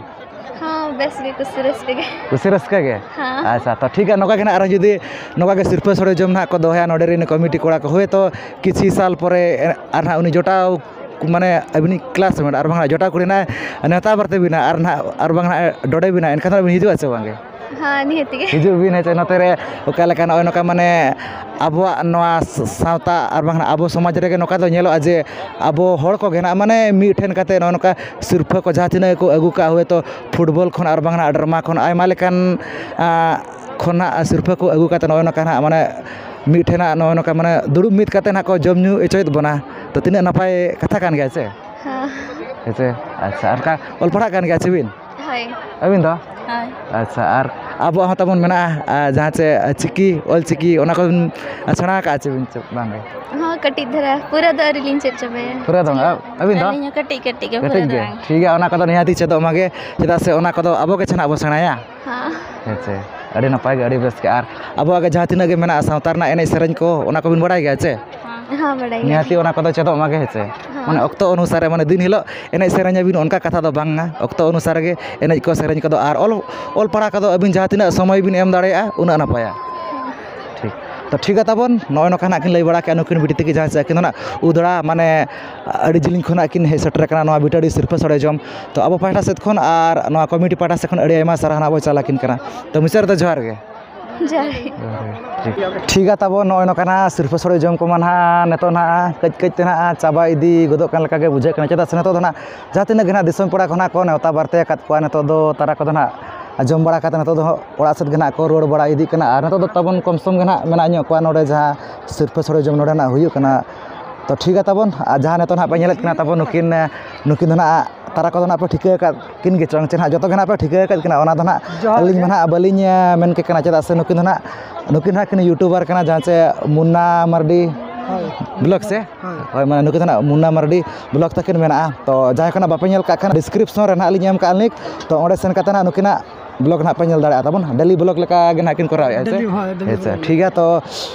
ᱦᱚᱸ, ᱵᱮᱥ ᱜᱮ, ᱠᱩᱥᱤ ᱨᱟᱹᱥᱠᱟᱹ ᱜᱮ᱾ ᱠᱩᱥᱤ ᱨᱟᱹᱥᱠᱟᱹ ᱜᱮ? ᱦᱮᱸ᱾ ᱟᱪᱪᱷᱟ, ᱛᱚ ᱴᱷᱤᱠ ᱜᱮᱭᱟ, ᱱᱚᱝᱠᱟ ᱜᱮ ᱱᱟᱜ ᱟᱨᱦᱚᱸ ᱡᱩᱫᱤ ᱱᱚᱝᱠᱟ ᱜᱮ ᱥᱤᱨᱯᱟᱹ ᱥᱚᱲᱮ ᱡᱚᱢ ᱱᱟᱜ ᱠᱚ ᱫᱚᱦᱚᱭᱟ ᱱᱚᱰᱮ ᱨᱮᱱ ᱠᱚᱢᱤᱴᱤ ᱠᱚᱲᱟ ᱠᱚ, ᱦᱳᱭᱛᱳ ᱠᱤᱪᱷᱩ ᱥᱟᱞ ᱯᱚᱨᱮ ᱟᱨ ᱱᱟᱜ ᱩᱱᱤ ᱡᱚᱴᱟᱣ ᱢᱟᱱᱮ ᱟᱹᱵᱤᱱᱤᱡ ᱠᱞᱟᱥᱢᱮᱴ ᱟᱨ ᱵᱟᱝ ᱡᱚᱴᱟᱣ ᱠᱩᱲᱤ ᱱᱟᱜ ᱱᱮᱣᱛᱟ ᱵᱟᱨᱛᱮ ᱵᱤᱱᱟ ᱟᱨ ᱱᱟᱜ ᱟᱨ ᱵᱟᱝ ᱱᱟᱜ ᱰᱚᱰᱮ ᱵᱤᱱᱟ, ᱮᱱᱠᱷᱟᱱ ᱫᱚ ᱵᱤᱱ ᱦᱤᱡᱩᱜᱼᱟ ᱥᱮ ᱵᱟᱝᱜᱮ? ᱦᱮᱸ, ᱱᱤᱦᱟᱹᱛ ᱜᱮ᱾ ᱦᱤᱡᱩᱜ ᱵᱤᱱ ᱦᱮᱸ ᱪᱮ, ᱱᱚᱛᱮ ᱨᱮ ᱚᱠᱟ ᱞᱮᱠᱟ ᱱᱚᱜᱼᱚᱭ ᱱᱚᱝᱠᱟ ᱢᱟᱱᱮ ᱟᱵᱚᱣᱟᱜ ᱱᱚᱣᱟ ᱥᱟᱶᱛᱟ ᱟᱨ ᱵᱟᱝ ᱟᱵᱚ ᱥᱚᱢᱟᱡᱽ ᱨᱮᱜᱮ ᱱᱚᱝᱠᱟ ᱫᱚ ᱧᱮᱞᱚᱜᱼᱟ ᱡᱮ ᱟᱵᱚ ᱦᱚᱲ ᱠᱚᱜᱮ ᱱᱟᱜ ᱢᱟᱱᱮ ᱢᱤᱫ ᱴᱷᱮᱱ ᱠᱟᱛᱮ ᱱᱚᱜᱼᱚ ᱱᱚᱝᱠᱟ ᱥᱤᱨᱯᱷᱟᱹ ᱠᱚ ᱡᱟᱦᱟᱸ ᱛᱤᱱᱟᱹᱜ ᱜᱮᱠᱚ ᱟᱹᱜᱩ ᱠᱟᱜᱼᱟ, ᱦᱳᱭᱛᱳ ᱯᱷᱩᱴᱵᱚᱞ ᱠᱷᱚᱱ ᱟᱨ ᱵᱟᱝ ᱱᱟᱜ ᱰᱨᱟᱢᱟ ᱠᱷᱚᱱ ᱟᱭᱢᱟ ᱞᱮᱠᱟᱱ, ᱟᱸ, ᱠᱷᱚᱱᱟᱜ ᱥᱤᱨᱯᱷᱟᱹ ᱠᱚ ᱟᱹᱜᱩ ᱠᱟᱛᱮ ᱱᱚᱜᱼᱚᱭ ᱱᱚᱝᱠᱟ ᱱᱟᱜ ᱢᱟᱱᱮ ᱢᱤᱫ ᱴᱷᱮᱱᱟᱜ ᱱᱚᱜᱼᱚᱭ ᱱᱚᱝᱠᱟ ᱢᱟᱱᱮ ᱫᱩᱲᱩᱵ ᱢᱤᱫ ᱠᱟᱛᱮ ᱱᱟᱜ ᱠᱚ ᱡᱚᱢ ᱧᱩ ᱦᱚᱪᱚᱭᱮᱫ ᱵᱚᱱᱟ, ᱛᱚ ᱛᱤᱱᱟᱹᱜ ᱱᱟᱯᱟᱭ ᱠᱟᱛᱷᱟ ᱠᱟᱱ ᱜᱮᱭᱟ ᱥᱮ? ᱦᱮᱸ᱾ ᱦᱮᱸ ᱥᱮ? ᱟᱪᱪᱷᱟ, ᱟᱨ ᱚᱱᱠᱟ ᱚᱞ ᱯᱟᱲᱦᱟᱜ ᱠᱟᱱ ᱜᱮᱭᱟ ᱪᱮ ᱵᱤᱱ? ᱦᱳᱭ᱾ ᱟᱹᱵᱤᱱ ᱫᱚ? ᱦᱳᱭ᱾ ᱟᱪᱪᱷᱟ, ᱟᱨ ᱟᱵᱚᱣᱟᱜ ᱦᱚᱸ ᱛᱟᱵᱚᱱ ᱢᱮᱱᱟᱜᱼᱟ, ᱟᱨ ᱡᱟᱦᱟᱸ ᱪᱮ ᱪᱤᱠᱤ, ᱚᱞ ᱪᱤᱠᱤ, ᱚᱱᱟ ᱠᱚᱵᱤᱱ ᱥᱮᱬᱟ ᱟᱠᱟᱫᱼᱟ ᱪᱮ ᱵᱤᱱ ᱪᱮ ᱵᱟᱝ ᱜᱮ? ᱦᱚᱸ, ᱠᱟᱹᱴᱤᱡ ᱫᱷᱟᱨᱟ, ᱯᱩᱨᱟᱹ ᱫᱚ ᱟᱹᱣᱨᱤ ᱞᱤᱧ ᱪᱮᱫ ᱪᱟᱵᱟᱭᱟ᱾ ᱯᱩᱨᱟᱹ ᱫᱚ ᱵᱟᱝ? ᱟᱹᱵᱤᱱ ᱫᱚ? ᱟᱹᱞᱤᱧ ᱦᱚᱸ ᱠᱟᱹᱴᱤᱡ ᱠᱟᱹᱴᱤᱡ ᱜᱮ, ᱯᱩᱨᱟᱹ ᱫᱚ ᱵᱟᱝ᱾ ᱴᱷᱤᱠ ᱜᱮᱭᱟ, ᱚᱱᱟ ᱠᱚᱫᱚ ᱱᱤᱦᱟᱹᱛᱤ ᱪᱮᱫᱚᱜ ᱢᱟᱜᱮ, ᱪᱮᱫᱟᱜ ᱥᱮ ᱚᱱᱟ ᱠᱚᱫᱚ ᱟᱵᱚ ᱜᱮ ᱪᱮ ᱱᱟᱜ ᱵᱚ ᱥᱮᱬᱟᱭᱟ᱾ ᱦᱮᱸ᱾ ᱦᱮᱸ ᱪᱮ, ᱟᱹᱰᱤ ᱱᱟᱯᱟᱭ ᱜᱮ, ᱟᱹᱰᱤ ᱵᱮᱥ ᱜᱮ᱾ ᱟᱨ ᱟᱵᱚᱣᱟᱜ ᱜᱮ ᱡᱟᱦᱟᱸ ᱛᱤᱱᱟᱹᱜ ᱜᱮ ᱢᱮᱱᱟᱜᱼᱟ ᱥᱟᱶᱛᱟ ᱨᱮᱱᱟᱜ ᱮᱱᱮᱡ ᱥᱮᱨᱮᱧ ᱠᱚ, ᱚᱱᱟ ᱠᱚᱵᱤᱱ ᱵᱟᱲᱟᱭ ᱜᱮᱭᱟ ᱪᱮ? ᱦᱚᱸ, ᱵᱟᱲᱟᱭ ᱜᱮᱭᱟ᱾ ᱱᱤᱦᱟᱹᱛᱤ ᱚᱱᱟ ᱠᱚᱫᱚ ᱪᱮᱫᱚᱜ ᱢᱟᱜᱮ, ᱦᱮᱸ ᱪᱮ? ᱦᱚᱸ᱾ ᱢᱟᱱᱮ ᱚᱠᱛᱚ ᱚᱱᱩᱥᱟᱨᱮ, ᱢᱟᱱᱮ ᱫᱤᱱ ᱦᱤᱞᱳᱜ ᱮᱱᱮᱡ ᱥᱮᱨᱮᱧ ᱟᱹᱵᱤᱱ, ᱚᱱᱠᱟ ᱠᱟᱛᱷᱟ ᱫᱚ ᱵᱟᱝᱟ᱾ ᱚᱠᱛᱚ ᱚᱱᱩᱥᱟᱨ ᱜᱮ ᱮᱱᱮᱡ ᱠᱚ, ᱥᱮᱨᱮᱧ ᱠᱚᱫᱚ, ᱟᱨ ᱚᱞ, ᱚᱞ ᱯᱟᱲᱦᱟᱣ ᱠᱚᱫᱚ ᱟᱹᱵᱤᱱ ᱡᱟᱦᱟᱸ ᱛᱤᱱᱟᱹᱜ ᱥᱚᱢᱚᱭ ᱵᱤᱱ ᱮᱢ ᱫᱟᱲᱮᱭᱟᱜᱼᱟ, ᱩᱱᱟᱹᱜ ᱱᱟᱯᱟᱭᱟ᱾ ᱴᱷᱤᱠ᱾ ᱛᱚ ᱴᱷᱤᱠ ᱜᱮᱭᱟ ᱛᱟᱵᱚᱱ, ᱱᱚᱜᱼᱚᱭ ᱱᱚᱝᱠᱟ ᱱᱟᱜ ᱠᱤᱱ ᱞᱟᱹᱭ ᱵᱟᱲᱟ ᱠᱮᱜᱼᱟ ᱱᱩᱠᱤᱱ ᱵᱤᱴᱤ ᱛᱟᱹᱠᱤᱱ, ᱡᱟᱦᱟᱸ ᱪᱮ ᱟᱹᱠᱤᱱ ᱫᱚ ᱱᱟᱜ ᱩᱫᱽᱲᱟ, ᱢᱟᱱᱮ ᱟᱹᱰᱤ ᱡᱤᱞᱤᱧ ᱠᱷᱚᱱᱟᱜ ᱠᱤᱱ ᱦᱮᱡ ᱥᱮᱴᱮᱨ ᱟᱠᱟᱱᱟ ᱱᱚᱣᱟ ᱵᱤᱴᱟᱹᱰᱤ ᱥᱤᱨᱯᱟᱹ ᱥᱚᱲᱮ ᱡᱚᱢ᱾ ᱛᱚ ᱟᱵᱚ ᱯᱟᱦᱴᱟ ᱥᱮᱫ ᱠᱷᱚᱱ ᱟᱨ ᱱᱚᱣᱟ ᱠᱚᱢᱤᱴᱤ ᱯᱟᱦᱴᱟ ᱥᱮᱫ ᱠᱷᱚᱱ ᱟᱹᱰᱤ ᱟᱭᱢᱟ ᱥᱟᱨᱦᱟᱣ ᱱᱟᱜ ᱵᱚ ᱪᱟᱞ ᱟᱹᱠᱤᱱ ᱠᱟᱱᱟ᱾ ᱛᱚ ᱢᱩᱪᱟᱹᱫ ᱨᱮᱫᱚ ᱡᱚᱦᱟᱨ ᱜᱮ᱾ ᱡᱚᱦᱟᱨ ᱜᱮ᱾ ᱴᱷᱤᱠ᱾ ᱴᱷᱤᱠ ᱜᱮᱭᱟ ᱛᱟᱵᱚᱱ, ᱱᱚᱜᱼᱚᱭ ᱱᱚᱝᱠᱟᱱᱟᱜ ᱥᱤᱨᱯᱟᱹ ᱥᱚᱲᱮ ᱡᱚᱢ ᱠᱚᱢᱟ ᱱᱟᱦᱟᱜ ᱱᱤᱛᱚᱜ ᱱᱟᱦᱟᱜ ᱠᱟᱹᱡ ᱠᱟᱹᱡ ᱛᱮ ᱱᱟᱦᱟᱜ ᱪᱟᱵᱟ ᱤᱫᱤ ᱜᱚᱫᱚᱜ ᱠᱟᱱ ᱞᱮᱠᱟ ᱜᱮ ᱵᱩᱡᱷᱟᱹᱜ ᱠᱟᱱᱟ᱾ ᱪᱮᱫᱟᱜ ᱥᱮ ᱱᱤᱛᱚᱜ ᱫᱚ ᱱᱟᱦᱟᱜ ᱡᱟᱦᱟᱸ ᱛᱤᱱᱟᱹᱜ ᱜᱮ ᱱᱟᱦᱟᱜ ᱫᱤᱥᱚᱢ ᱯᱮᱲᱟ ᱠᱚ ᱱᱟᱦᱟᱜ ᱠᱚ ᱱᱮᱣᱛᱟ ᱵᱟᱨᱛᱮ ᱟᱠᱟᱫ ᱠᱚᱣᱟ, ᱱᱤᱛᱚᱜ ᱫᱚ ᱛᱟᱨᱟ ᱠᱚᱫᱚ ᱱᱟᱦᱟᱜ ᱡᱚᱢ ᱵᱟᱲᱟ ᱠᱟᱛᱮ ᱱᱤᱛᱚᱜ ᱫᱚ ᱦᱟᱸᱜ ᱚᱲᱟᱜ ᱥᱮᱫ ᱜᱮ ᱱᱟᱦᱟᱜ ᱠᱚ ᱨᱩᱣᱟᱹᱲ ᱵᱟᱲᱟ ᱤᱫᱤᱜ ᱠᱟᱱᱟ᱾ ᱟᱨ ᱱᱤᱛᱚᱜ ᱫᱚ ᱛᱟᱵᱚᱱ ᱠᱚᱢ ᱥᱚᱢ ᱜᱮ ᱱᱟᱦᱟᱜ ᱢᱮᱱᱟᱜ ᱧᱚᱜ ᱠᱚᱣᱟ ᱱᱚᱰᱮ ᱡᱟᱦᱟᱸ ᱥᱤᱨᱯᱟᱹ ᱥᱚᱲᱮ ᱡᱚᱢ ᱱᱚᱰᱮ ᱱᱟᱦᱟᱜ ᱦᱩᱭᱩᱜ ᱠᱟᱱᱟ᱾ ᱛᱚ ᱴᱷᱤᱠ ᱜᱮᱭᱟ ᱛᱟᱵᱚᱱ, ᱟᱨ ᱡᱟᱦᱟᱸ ᱱᱤᱛᱚᱜ ᱱᱟᱦᱟᱜ ᱯᱮ ᱧᱮᱞᱮᱫ ᱠᱤᱱᱟ ᱛᱟᱵᱚᱱ ᱱᱩᱠᱤᱱ, ᱱᱩᱠᱤᱱ ᱫᱚ ᱱᱟᱦᱟᱜ ᱛᱟᱨᱟ ᱠᱚᱫᱚ ᱱᱟᱦᱟᱜ ᱯᱮ ᱴᱷᱤᱠᱟᱹ ᱟᱠᱟᱫ ᱠᱤᱱ ᱜᱮ ᱪᱚᱝ ᱪᱮ ᱱᱟᱦᱟᱜ, ᱡᱚᱛᱚ ᱜᱮ ᱱᱟᱦᱟᱜ ᱯᱮ ᱴᱷᱤᱠᱟᱹ ᱟᱠᱟᱫ ᱠᱤᱱᱟ, ᱚᱱᱟ ᱫᱚ ᱱᱟᱦᱟᱜ ᱡᱚᱦᱟᱨ ᱟᱹᱞᱤᱧ ᱜᱮ᱾ ᱢᱟ ᱱᱟᱦᱟᱜ ᱵᱟᱹᱞᱤᱧ, ᱮ, ᱢᱮᱱ ᱠᱮᱫ ᱠᱟᱱᱟ᱾ ᱪᱮᱫᱟᱜ ᱥᱮ ᱱᱩᱠᱤᱱ ᱫᱚ ᱱᱟᱦᱟᱜ, ᱱᱩᱠᱤᱱ ᱱᱟᱦᱟᱜ ᱠᱤᱱ ᱭᱩᱴᱩᱵᱟᱨ ᱠᱟᱱᱟ, ᱡᱟᱦᱟᱸ ᱪᱮ ᱢᱩᱱᱱᱟ ᱢᱟᱨᱰᱤ ᱦᱳᱭ᱾ ᱵᱞᱚᱜ ᱥᱮ? ᱦᱳᱭ᱾ ᱦᱳᱭ, ᱢᱟᱱᱮ ᱱᱩᱠᱤᱱ ᱫᱚ ᱱᱟᱦᱟᱜ ᱢᱩᱱᱱᱟ ᱢᱟᱨᱰᱤ ᱵᱞᱚᱜ ᱛᱟᱹᱠᱤᱱ ᱢᱮᱱᱟᱜᱼᱟ᱾ ᱛᱚ ᱡᱟᱦᱟᱸᱭ ᱠᱚ ᱱᱟᱦᱟᱜ ᱵᱟᱯᱮ ᱧᱮᱞ ᱠᱟᱜ ᱠᱷᱟᱱ ᱰᱤᱥᱠᱨᱤᱯᱥᱚᱱ ᱨᱮ ᱱᱟᱦᱟᱜ ᱞᱤᱧ ᱮᱢ ᱠᱟᱜᱼᱟ ᱞᱤᱝᱠ, ᱛᱚ ᱚᱸᱰᱮ ᱥᱮᱱ ᱠᱟᱛᱮ ᱱᱟᱦᱟᱜ ᱱᱩᱠᱤᱱᱟᱜ ᱵᱞᱚᱜ ᱱᱟᱦᱟᱜ ᱯᱮ ᱧᱮᱞ ᱫᱟᱲᱮᱭᱟᱜᱼᱟ ᱛᱟᱵᱚᱱ, ᱰᱮᱞᱤ ᱵᱞᱚᱜ ᱞᱮᱠᱟ ᱜᱮ ᱱᱟᱦᱟᱜ ᱠᱤᱱ ᱠᱚᱨᱟᱣᱮᱫᱼᱟ ᱥᱮ? ᱰᱮᱞᱤ, ᱦᱳᱭ, ᱰᱮᱞᱤ ᱦᱮᱸ ᱥᱮ, ᱵᱞᱚᱜ᱾ ᱴᱷᱤᱠ ᱜᱮᱭᱟ᱾ ᱛᱚ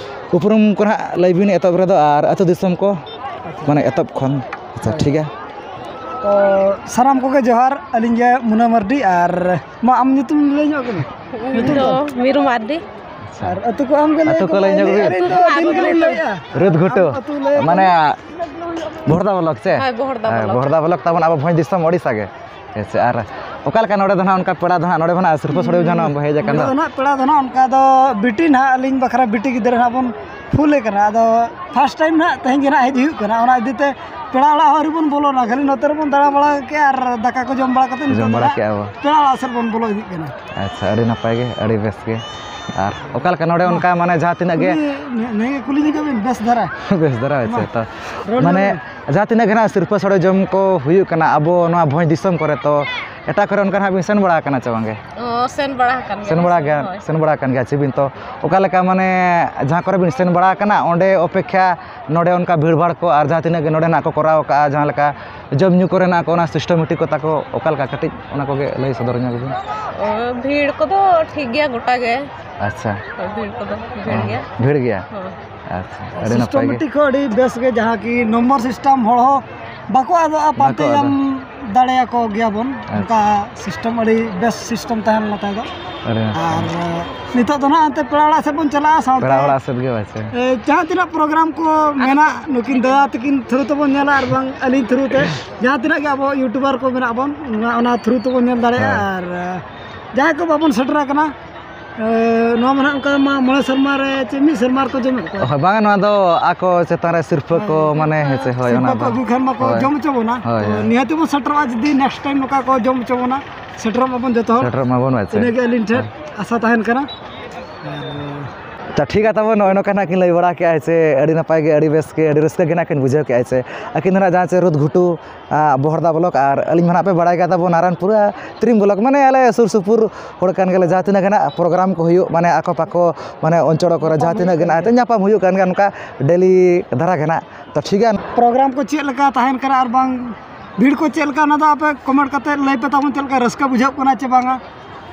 ᱩᱯᱨᱩᱢ ᱠᱚ ᱱᱟᱦᱟᱜ ᱞᱟᱹᱭ ᱵᱤᱱ ᱮᱛᱚᱦᱚᱵ ᱨᱮᱫᱚ ᱟᱨ ᱟᱹᱛᱩ ᱫᱤᱥᱚᱢ ᱠᱚ, ᱟᱪᱪᱷᱟ᱾ ᱢᱟᱱᱮ ᱮᱛᱚᱦᱚᱵ ᱠᱷᱚᱱ᱾ ᱟᱪᱪᱷᱟ, ᱦᱳᱭ᱾ ᱴᱷᱤᱠ ᱜᱮᱭᱟ᱾ ᱛᱚ ᱥᱟᱱᱟᱢ ᱠᱚᱜᱮ ᱡᱚᱦᱟᱨ, ᱟᱹᱞᱤᱧ ᱜᱮ ᱢᱩᱱᱟ ᱢᱟᱨᱰᱤ, ᱟᱨ ᱢᱟ ᱟᱢ ᱧᱩᱛᱩᱢ ᱞᱟᱹᱭ ᱧᱚᱜ ᱠᱟᱹᱧ᱾ ᱤᱧ ᱫᱚ ᱢᱤᱨᱩ ᱢᱟᱨᱰᱤ᱾ ᱟᱨ ᱟᱹᱛᱩ ᱠᱚ ᱟᱢ ᱜᱮ ᱞᱟᱹᱭ ᱟᱹᱛᱩ ᱠᱚ ᱠᱚᱢ, ᱞᱟᱹᱭ ᱧᱚᱜ ᱟᱹᱞᱤᱧ ᱵᱤᱱ᱾ ᱫᱚ ᱟᱹᱛᱩ ᱫᱤᱱ ᱠᱚ ᱜᱮᱞᱤᱧ ᱞᱟᱹᱭ ᱞᱟᱹᱭᱟ᱾ ᱨᱟᱹᱛ ᱜᱷᱩᱴᱩ᱾ ᱟᱢ ᱟᱹᱛᱩ ᱞᱟᱹᱭ ᱢᱟᱱᱮ ᱠᱚᱢ᱾ ᱵᱚᱦᱚᱲᱫᱟ ᱵᱞᱚᱠ ᱥᱮ? ᱦᱳᱭ, ᱵᱚᱦᱚᱲᱫᱟ ᱦᱮᱸ, ᱵᱞᱚᱠ᱾ ᱵᱚᱦᱚᱲᱫᱟ ᱵᱞᱚᱠ ᱛᱟᱵᱚᱱ ᱟᱵᱚ ᱵᱷᱚᱸᱡᱽ ᱫᱤᱥᱚᱢ ᱳᱰᱤᱥᱟ ᱜᱮ᱾ ᱦᱮᱸ ᱥᱮ, ᱟᱨ ᱚᱠᱟ ᱞᱮᱠᱟ ᱱᱚᱰᱮ ᱫᱚ ᱱᱟᱦᱟᱜ ᱚᱱᱠᱟ ᱯᱮᱲᱟ ᱫᱚ ᱱᱟᱦᱟᱜ ᱱᱚᱰᱮ ᱠᱷᱚᱱᱟᱜ ᱥᱤᱨᱯᱟᱹ ᱥᱚᱲᱮ ᱡᱟᱦᱟᱱᱟᱜ ᱵᱚ ᱦᱮᱡ ᱟᱠᱟᱱ ᱱᱚᱰᱮ ᱫᱚ? ᱫᱚ ᱱᱟᱦᱟᱜ ᱯᱮᱲᱟ ᱫᱚ ᱱᱟᱦᱟᱜ ᱚᱱᱠᱟ ᱫᱚ ᱵᱤᱴᱤ ᱱᱟᱦᱟᱜ ᱟᱹᱞᱤᱧ ᱵᱟᱠᱷᱨᱟ ᱵᱤᱴᱤ ᱜᱤᱫᱽᱨᱟᱹ ᱱᱟᱦᱟᱜ ᱵᱚᱱ ᱯᱷᱩᱞᱮ ᱠᱟᱱᱟ᱾ ᱟᱫᱚ ᱯᱷᱟᱥᱴ ᱴᱟᱭᱤᱢ ᱱᱟᱦᱟᱜ ᱛᱮᱦᱮᱧ ᱜᱮ ᱱᱟᱦᱟᱜ ᱦᱮᱡ ᱦᱩᱭᱩᱜ ᱠᱟᱱᱟ, ᱚᱱᱟ ᱤᱫᱤ ᱛᱮ ᱯᱮᱲᱟ ᱚᱲᱟᱜ ᱦᱚᱸ ᱟᱹᱣᱨᱤ ᱵᱚᱱ ᱵᱚᱞᱚᱱᱟ, ᱠᱷᱟᱹᱞᱤ ᱱᱚᱛᱮ ᱨᱮᱵᱚᱱ ᱫᱟᱬᱟ ᱵᱟᱲᱟ ᱠᱮᱜᱼᱟ ᱟᱨ ᱫᱟᱠᱟ ᱠᱚ ᱡᱚᱢ ᱵᱟᱲᱟ ᱠᱟᱛᱮ ᱡᱚᱢ ᱱᱤᱛᱚᱜ ᱫᱚ ᱵᱟᱲᱟ ᱱᱟᱦᱟᱜ ᱠᱮᱜᱼᱟ ᱵᱚ᱾ ᱯᱮᱲᱟ ᱚᱲᱟᱜ ᱥᱮᱫ ᱵᱚᱱ ᱵᱚᱞᱚ ᱤᱫᱤᱜ ᱠᱟᱱᱟ᱾ ᱟᱪᱪᱷᱟ, ᱟᱹᱰᱤ ᱱᱟᱯᱟᱭ ᱜᱮ, ᱟᱹᱰᱤ ᱵᱮᱥ ᱜᱮ᱾ ᱟᱨ ᱚᱠᱟ ᱞᱮᱠᱟ ᱱᱚᱰᱮ ᱚᱱᱠᱟ ᱢᱟᱱᱮ ᱡᱟᱦᱟᱸ ᱛᱤᱱᱟᱹᱜ ᱜᱮ ᱠᱩᱞᱤ, ᱱᱤᱭᱟᱹ, ᱱᱤᱭᱟᱹ ᱠᱩᱞᱤ ᱧᱚᱜ ᱵᱤᱱ ᱵᱮᱥ ᱫᱷᱟᱨᱟ᱾ ᱵᱮᱥ ᱫᱷᱟᱨᱟ ᱦᱳᱭ ᱥᱮ, ᱢᱟ᱾ ᱛᱚ ᱨᱚᱲ ᱢᱟᱱᱮ ᱧᱚᱜ ᱵᱤᱱ᱾ ᱡᱟᱦᱟᱸ ᱛᱤᱱᱟᱹᱜ ᱜᱮ ᱱᱟᱦᱟᱜ ᱥᱤᱨᱯᱟᱹ ᱥᱚᱲᱮ ᱡᱚᱢ ᱠᱚ ᱦᱩᱭᱩᱜ ᱠᱟᱱᱟ ᱟᱵᱚ ᱱᱚᱣᱟ ᱵᱷᱚᱸᱡᱽ ᱫᱤᱥᱚᱢ ᱠᱚᱨᱮ, ᱛᱚ ᱮᱴᱟᱜ ᱠᱚᱨᱮ ᱚᱱᱠᱟ ᱦᱟᱸᱜ ᱵᱤᱱ ᱥᱮᱱ ᱵᱟᱲᱟ ᱟᱠᱟᱱᱟ ᱪᱮ ᱵᱟᱝᱜᱮ? ᱚ, ᱥᱮᱱ ᱵᱟᱲᱟ ᱟᱠᱟᱱ ᱜᱮᱭᱟ᱾ ᱥᱮᱱ ᱵᱟᱲᱟ ᱜᱮᱭᱟ, ᱦᱳᱭ᱾ ᱥᱮᱱ ᱵᱟᱲᱟ ᱟᱠᱟᱱ ᱜᱮᱭᱟ ᱪᱮ ᱵᱤᱱ? ᱛᱚ ᱚᱠᱟ ᱞᱮᱠᱟ, ᱢᱟᱱᱮ, ᱡᱟᱦᱟᱸ ᱠᱚᱨᱮ ᱵᱤᱱ ᱥᱮᱱ ᱵᱟᱲᱟ ᱟᱠᱟᱱᱟ, ᱚᱸᱰᱮ ᱚᱯᱮᱠᱷᱟ ᱱᱚᱰᱮ ᱚᱱᱠᱟ ᱵᱷᱤᱲ ᱵᱷᱟᱲ ᱠᱚ ᱟᱨ ᱡᱟᱦᱟᱸ ᱛᱤᱱᱟᱹᱜ ᱜᱮ ᱱᱚᱰᱮᱱᱟᱜ ᱠᱚ ᱠᱚᱨᱟᱣ ᱠᱟᱜᱼᱟ, ᱡᱟᱦᱟᱸ ᱞᱮᱠᱟ ᱡᱚᱢ ᱧᱩ ᱠᱚᱨᱮᱱᱟᱜ ᱠᱚ, ᱚᱱᱟ systematic ᱠᱚ ᱛᱟᱠᱚ ᱚᱠᱟ ᱞᱮᱠᱟ, ᱠᱟᱹᱴᱤᱡ ᱚᱱᱟ ᱠᱚᱜᱮ ᱞᱟᱹᱭ ᱥᱚᱫᱚᱨ ᱧᱚᱜ ᱵᱤᱱ᱾ ᱚ, ᱵᱷᱤᱲ ᱠᱚᱫᱚ ᱴᱷᱤᱠ ᱜᱮᱭᱟ ᱜᱚᱴᱟ ᱜᱮ᱾ ᱟᱪᱪᱷᱟ᱾ ᱦᱳᱭ, ᱵᱷᱤᱲ ᱠᱚᱫᱚ ᱵᱷᱤᱲ ᱜᱮᱭᱟ᱾ ᱵᱷᱤᱲ ᱜᱮᱭᱟ? ᱦᱳᱭ᱾ ᱟᱪᱪᱷᱟ, ᱟᱹᱰᱤ ᱱᱟᱯᱟᱭ ᱜᱮ᱾ Systematic ᱦᱚᱸ ᱟᱹᱰᱤ ᱵᱮᱥ ᱜᱮ, ᱡᱟᱦᱟᱸ ᱠᱤ ᱱᱚᱢᱵᱚᱨ ᱥᱤᱥᱴᱮᱢ ᱦᱚᱲ ᱦᱚᱸ ᱵᱟᱠᱚ ᱟᱫᱚᱜᱼᱟ, ᱯᱟᱱᱛᱮ ᱵᱟᱠᱚ ᱟᱫᱚᱜᱼᱟ᱾ ᱧᱟᱢ ᱫᱟᱲᱮᱭᱟᱠᱚ ᱜᱮᱭᱟᱵᱚᱱ᱾ ᱟᱪᱪᱷᱟ᱾ ᱚᱱᱠᱟ ᱥᱤᱥᱴᱮᱢ ᱟᱹᱰᱤ ᱵᱮᱥ ᱥᱤᱥᱴᱮᱢ ᱛᱟᱦᱮᱱ ᱱᱚᱛᱮ ᱫᱚ᱾ ᱟᱹᱰᱤ ᱱᱟᱯᱟᱭ ᱟᱨ ᱜᱮ᱾ ᱱᱤᱛᱚᱜ ᱫᱚ ᱱᱟᱦᱟᱜ ᱮᱱᱛᱮ ᱯᱮᱲᱟ ᱚᱲᱟᱜ ᱥᱮᱫ ᱵᱚᱱ ᱪᱟᱞᱟᱜᱼᱟ, ᱥᱟᱶᱛᱮ ᱯᱮᱲᱟ ᱚᱲᱟᱜ ᱥᱮᱫ ᱜᱮ ᱵᱟᱪᱮ᱾ ᱮ, ᱡᱟᱦᱟᱸ ᱛᱤᱱᱟᱹᱜ ᱯᱨᱳᱜᱨᱟᱢ ᱠᱚ ᱢᱮᱱᱟᱜ, ᱱᱩᱠᱤᱱ ᱫᱟᱫᱟ ᱛᱟᱹᱠᱤᱱ ᱛᱷᱨᱩ ᱛᱮᱵᱚᱱ ᱧᱮᱞᱟ, ᱟᱨ ᱵᱟᱝ ᱟᱹᱞᱤᱧ ᱛᱷᱨᱩ ᱛᱮ, ᱡᱟᱦᱟᱸ ᱛᱤᱱᱟᱹᱜ ᱜᱮ ᱟᱵᱚ ᱤᱭᱩᱴᱩᱵᱟᱨ ᱠᱚ ᱢᱮᱱᱟᱜ ᱵᱚᱱ, ᱚᱱᱟ, ᱚᱱᱟ ᱛᱷᱨᱩ ᱛᱮᱵᱚᱱ ᱧᱮᱞ ᱫᱟᱲᱮᱭᱟᱜᱼᱟ᱾ ᱦᱳᱭ᱾ ᱟᱨ ᱮ, ᱡᱟᱦᱟᱸᱭ ᱠᱚ ᱵᱟᱵᱚᱱ ᱥᱮᱴᱮᱨ ᱟᱠᱟᱱᱟ, ᱮ, ᱱᱚᱣᱟ ᱢᱟ ᱱᱟᱦᱟᱜ ᱚᱱᱠᱟ ᱢᱟ ᱢᱚᱬᱮ ᱥᱮᱨᱢᱟ ᱨᱮ ᱪᱮ ᱢᱤᱫ ᱥᱮᱨᱢᱟ ᱨᱮᱠᱚ ᱡᱚᱢᱮᱫ ᱠᱚᱣᱟ᱾ ᱦᱳᱭ, ᱵᱟᱝᱟ, ᱱᱚᱣᱟ ᱫᱚ ᱟᱠᱚ ᱪᱮᱛᱟᱱ ᱨᱮ ᱥᱤᱨᱯᱟᱹ ᱠᱚ, ᱦᱳᱭ᱾ ᱢᱟᱱᱮ, ᱦᱮᱸ ᱥᱮ, ᱦᱳᱭ, ᱥᱤᱨᱯᱟᱹ ᱚᱱᱟ ᱠᱚ ᱫᱚ᱾ ᱟᱹᱜᱩ ᱠᱷᱟᱱ ᱢᱟᱠᱚ ᱦᱳᱭ, ᱡᱚᱢ ᱦᱳᱭ᱾ ᱦᱚᱪᱚ ᱵᱚᱱᱟ᱾ ᱦᱳᱭ, ᱛᱚ ᱦᱳᱭ᱾ ᱱᱤᱦᱟᱹᱛ ᱵᱚᱱ ᱥᱮᱴᱮᱨᱚᱜᱼᱟ, ᱡᱩᱫᱤ ᱱᱮᱠᱥᱴ ᱴᱟᱭᱤᱢ ᱱᱚᱝᱠᱟ ᱠᱚ ᱡᱚᱢ ᱦᱚᱪᱚ ᱵᱚᱱᱟ, ᱥᱮᱴᱮᱨᱚᱜ ᱢᱟᱵᱚᱱ ᱡᱚᱛᱚ ᱦᱚᱲ᱾ ᱥᱮᱴᱮᱨᱚᱜ ᱢᱟᱵᱚᱱ, ᱟᱪᱪᱷᱟ᱾ ᱤᱱᱟᱹᱜᱮ ᱟᱹᱞᱤᱧ ᱴᱷᱮᱱ ᱦᱳᱭ᱾ ᱟᱥᱟ ᱛᱟᱦᱮᱱ ᱠᱟᱱᱟ᱾ ᱟᱨ ᱛᱚ, ᱴᱷᱤᱠ ᱜᱮᱭᱟ ᱛᱟᱵᱚᱱ, ᱱᱚᱜᱼᱚᱭ ᱱᱚᱝᱠᱟ ᱱᱟᱜ ᱠᱤᱱ ᱞᱟᱹᱭ ᱵᱟᱲᱟ ᱠᱮᱜᱼᱟ ᱡᱮ ᱟᱹᱰᱤ ᱱᱟᱯᱟᱭ ᱜᱮ, ᱟᱹᱰᱤ ᱵᱮᱥ ᱜᱮ, ᱟᱹᱰᱤ ᱨᱟᱹᱥᱠᱟᱹ ᱜᱮ ᱱᱟᱜ ᱠᱤᱱ ᱵᱩᱡᱷᱟᱹᱣ ᱠᱮᱜᱼᱟ ᱡᱮ ᱟᱹᱠᱤᱱ ᱫᱚ ᱱᱟᱜ ᱡᱟᱦᱟᱸ ᱪᱮ ᱨᱩᱫᱽ ᱜᱷᱩᱴᱩ, ᱟ, ᱵᱚᱦᱚᱲᱫᱟ ᱵᱞᱚᱠ, ᱟᱨ ᱟᱹᱞᱤᱧ ᱢᱟ ᱱᱟᱜ ᱯᱮ ᱵᱟᱲᱟᱭ ᱜᱮᱭᱟ ᱛᱟᱵᱚᱱ ᱱᱟᱨᱟᱭᱚᱱᱯᱩᱨ, ᱟ, ᱛᱨᱤᱢ ᱵᱞᱚᱠ, ᱢᱟᱱᱮ ᱟᱞᱮ ᱥᱩᱨ ᱥᱩᱯᱩᱨ ᱦᱚᱲ ᱠᱟᱱ ᱜᱮᱭᱟᱞᱮ᱾ ᱡᱟᱦᱟᱸ ᱛᱤᱱᱟᱹᱜ ᱜᱮ ᱱᱟᱜ ᱯᱨᱳᱜᱨᱟᱢ ᱠᱚ ᱦᱩᱭᱩᱜ, ᱢᱟᱱᱮ ᱟᱠᱚ ᱯᱟᱠᱚ, ᱢᱟᱱᱮ ᱚᱧᱪᱚᱲ ᱠᱚᱨᱮ ᱡᱟᱦᱟᱸ ᱛᱤᱱᱟᱹᱜ ᱜᱮ ᱱᱟᱜ ᱧᱟᱯᱟᱢ ᱦᱩᱭᱩᱜ ᱠᱟᱱ ᱜᱮᱭᱟ ᱱᱚᱝᱠᱟ ᱰᱮᱞᱤ ᱫᱷᱟᱨᱟ ᱜᱮ ᱱᱟᱜ᱾ ᱛᱚ, ᱴᱷᱤᱠ ᱜᱮᱭᱟ᱾ ᱯᱨᱳᱜᱨᱟᱢ ᱠᱚ ᱪᱮᱫ ᱞᱮᱠᱟ ᱛᱟᱦᱮᱱ ᱠᱟᱱᱟ ᱟᱨ ᱵᱟᱝ ᱵᱷᱤᱲ ᱠᱚ ᱪᱮᱫ ᱞᱮᱠᱟ, ᱚᱱᱟ ᱫᱚ ᱟᱯᱮ ᱠᱚᱢᱮᱱᱴ ᱠᱟᱛᱮ ᱞᱟᱹᱭ ᱯᱮ ᱛᱟᱵᱚᱱ, ᱪᱮᱫ ᱞᱮᱠᱟ ᱨᱟᱹᱥᱠᱟᱹ ᱵᱩᱡᱷᱟᱹᱜ ᱠᱟᱱᱟ ᱪᱮ ᱵᱟᱝᱟ?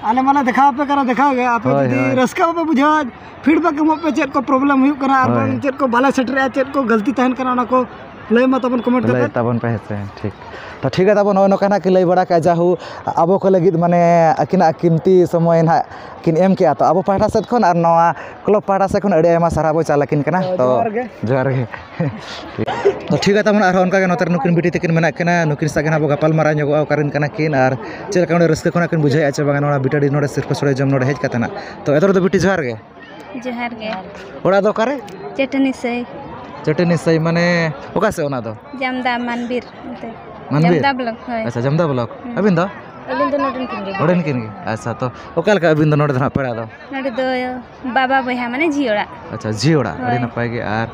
ᱟᱞᱮ ᱢᱟᱞᱮ ᱫᱮᱠᱷᱟᱣ ᱟᱯᱮ ᱠᱟᱱᱟ, ᱫᱮᱠᱷᱟᱣ ᱜᱮ᱾ ᱟᱯᱮ ᱦᱳᱭ, ᱡᱩᱫᱤ ᱦᱳᱭ᱾ ᱨᱟᱹᱥᱠᱟᱹ ᱵᱟᱯᱮ ᱵᱩᱡᱷᱟᱹᱣᱟ, ᱯᱷᱤᱰᱵᱮᱠ ᱮᱢᱚᱜ ᱯᱮ, ᱪᱮᱫ ᱠᱚ ᱯᱨᱚᱵᱞᱮᱢ ᱦᱩᱭᱩᱜ ᱠᱟᱱᱟ ᱟᱨ ᱦᱳᱭ᱾ ᱵᱟᱝ ᱪᱮᱫ ᱠᱚ ᱵᱟᱞᱮ ᱥᱮᱴᱮᱨᱮᱜᱼᱟ, ᱪᱮᱫ ᱠᱚ ᱜᱟᱹᱞᱛᱤ ᱛᱟᱦᱮᱱ ᱠᱟᱱᱟ, ᱚᱱᱟ ᱠᱚ ᱞᱟᱹᱭ ᱢᱟ ᱛᱟᱵᱚᱱ ᱠᱚᱢᱮᱱᱴ ᱞᱟᱹᱭ ᱠᱟᱛᱮ᱾ ᱛᱟᱵᱚᱱ ᱯᱮ, ᱦᱮᱸ ᱥᱮ, ᱴᱷᱤᱠ᱾ ᱛᱚ, ᱴᱷᱤᱠ ᱜᱮᱭᱟ ᱛᱟᱵᱚᱱ, ᱱᱚᱜᱼᱚᱭ ᱱᱚᱝᱠᱟ ᱱᱟᱜ ᱠᱤᱱ ᱞᱟᱹᱭ ᱵᱟᱲᱟ ᱠᱮᱜᱼᱟ, ᱡᱟᱦᱳ ᱟᱵᱚ ᱠᱚ ᱞᱟᱹᱜᱤᱫ, ᱢᱟᱱᱮ, ᱟᱹᱠᱤᱱᱟᱜ ᱠᱤᱢᱛᱤ ᱥᱚᱢᱚᱭ ᱱᱟᱜ ᱠᱤᱱ ᱮᱢ ᱠᱮᱜᱼᱟ᱾ ᱛᱚ, ᱟᱵᱚ ᱯᱟᱦᱴᱟ ᱥᱮᱫ ᱠᱷᱚᱱ ᱟᱨ ᱱᱚᱣᱟ ᱠᱞᱟᱵᱽ ᱯᱟᱦᱴᱟ ᱥᱮᱫ ᱠᱷᱚᱱ ᱟᱹᱰᱤ ᱟᱭᱢᱟ ᱥᱟᱨᱦᱟᱣ ᱵᱚ ᱪᱟᱞ ᱟᱹᱠᱤᱱ ᱠᱟᱱᱟ᱾ ᱛᱚ, ᱛᱚ, ᱡᱚᱦᱟᱨ ᱜᱮ᱾ ᱡᱚᱦᱟᱨ ᱜᱮ᱾ ᱛᱚ, ᱴᱷᱤᱠ ᱜᱮᱭᱟ ᱛᱟᱵᱚᱱ, ᱟᱨᱦᱚᱸ ᱚᱱᱠᱟ ᱜᱮ ᱱᱚᱛᱮ ᱨᱮ ᱱᱩᱠᱤᱱ ᱵᱤᱴᱤ ᱛᱟᱹᱠᱤᱱ ᱢᱮᱱᱟᱜ ᱠᱤᱱᱟ, ᱱᱩᱠᱤᱱ ᱥᱟᱶ ᱜᱮ ᱱᱟᱜ ᱵᱚ ᱜᱟᱯᱟᱞ ᱢᱟᱨᱟᱣ ᱧᱚᱜᱚᱜᱼᱟ, ᱚᱠᱟᱨᱮᱱ ᱠᱟᱱᱟ ᱠᱤᱱ ᱟᱨ ᱪᱮᱫ ᱞᱮᱠᱟ ᱱᱚᱰᱮ ᱨᱟᱹᱥᱠᱟᱹ ᱠᱷᱚᱱᱟᱜ ᱠᱤᱱ ᱵᱩᱡᱷᱟᱹᱣᱮᱫᱼᱟ ᱪᱮ ᱵᱟᱝᱟ ᱱᱚᱣᱟ ᱵᱤᱴᱟᱹᱰᱤ ᱱᱚᱰᱮ ᱥᱤᱨᱯᱟᱹ ᱥᱳᱲᱮ ᱡᱚᱢ ᱱᱚᱰᱮ ᱦᱮᱡ ᱠᱟᱛᱮ ᱱᱟᱜ᱾ ᱛᱚ, ᱮᱛᱚ ᱨᱮᱫᱚ ᱵᱤᱴᱤ, ᱡᱚᱦᱟᱨ ᱜᱮ᱾ ᱡᱚᱦᱟᱨ ᱜᱮ᱾ ᱚᱲᱟᱜ ᱫᱚ ᱚᱠᱟᱨᱮ? ᱪᱟᱹᱴᱟᱹᱱᱤ ᱥᱟᱹᱭ᱾ ᱪᱟᱹᱴᱟᱹᱱᱤ ᱥᱟᱹᱭ, ᱢᱟᱱᱮ ᱚᱠᱟ ᱥᱮᱫ ᱚᱱᱟ ᱫᱚ? ᱡᱟᱢᱫᱟ ᱢᱟᱱᱵᱤᱨ ᱚᱱᱛᱮ᱾ ᱢᱟᱱᱵᱤᱨ? ᱡᱟᱢᱫᱟ ᱵᱞᱚᱠ, ᱦᱳᱭ᱾ ᱟᱪᱪᱷᱟ, ᱡᱟᱢᱫᱟ ᱵᱞᱚᱠ᱾ ᱦᱩᱸ᱾ ᱟᱹᱵᱤᱱ ᱫᱚ? ᱟᱹᱞᱤᱧ ᱫᱚ ᱱᱚᱰᱮᱱ ᱠᱟᱱ ᱜᱮᱭᱟ᱾ ᱱᱚᱰᱮᱱ ᱠᱤᱱ ᱜᱮ? ᱟᱪᱪᱷᱟ, ᱛᱚ ᱚᱠᱟ ᱞᱮᱠᱟ ᱟᱹᱵᱤᱱ ᱫᱚ ᱱᱚᱰᱮ ᱫᱚ ᱱᱟᱜ ᱯᱮᱲᱟ ᱫᱚ? ᱱᱚᱰᱮ ᱫᱚ ᱵᱟᱵᱟ ᱵᱚᱭᱦᱟ, ᱢᱟᱱᱮ ᱡᱷᱤ ᱚᱲᱟᱜ᱾ ᱟᱪᱪᱷᱟ, ᱡᱷᱤ ᱚᱲᱟᱜ, ᱟᱹᱰᱤ ᱦᱳᱭ᱾ ᱱᱟᱯᱟᱭ ᱜᱮ᱾ ᱟᱨ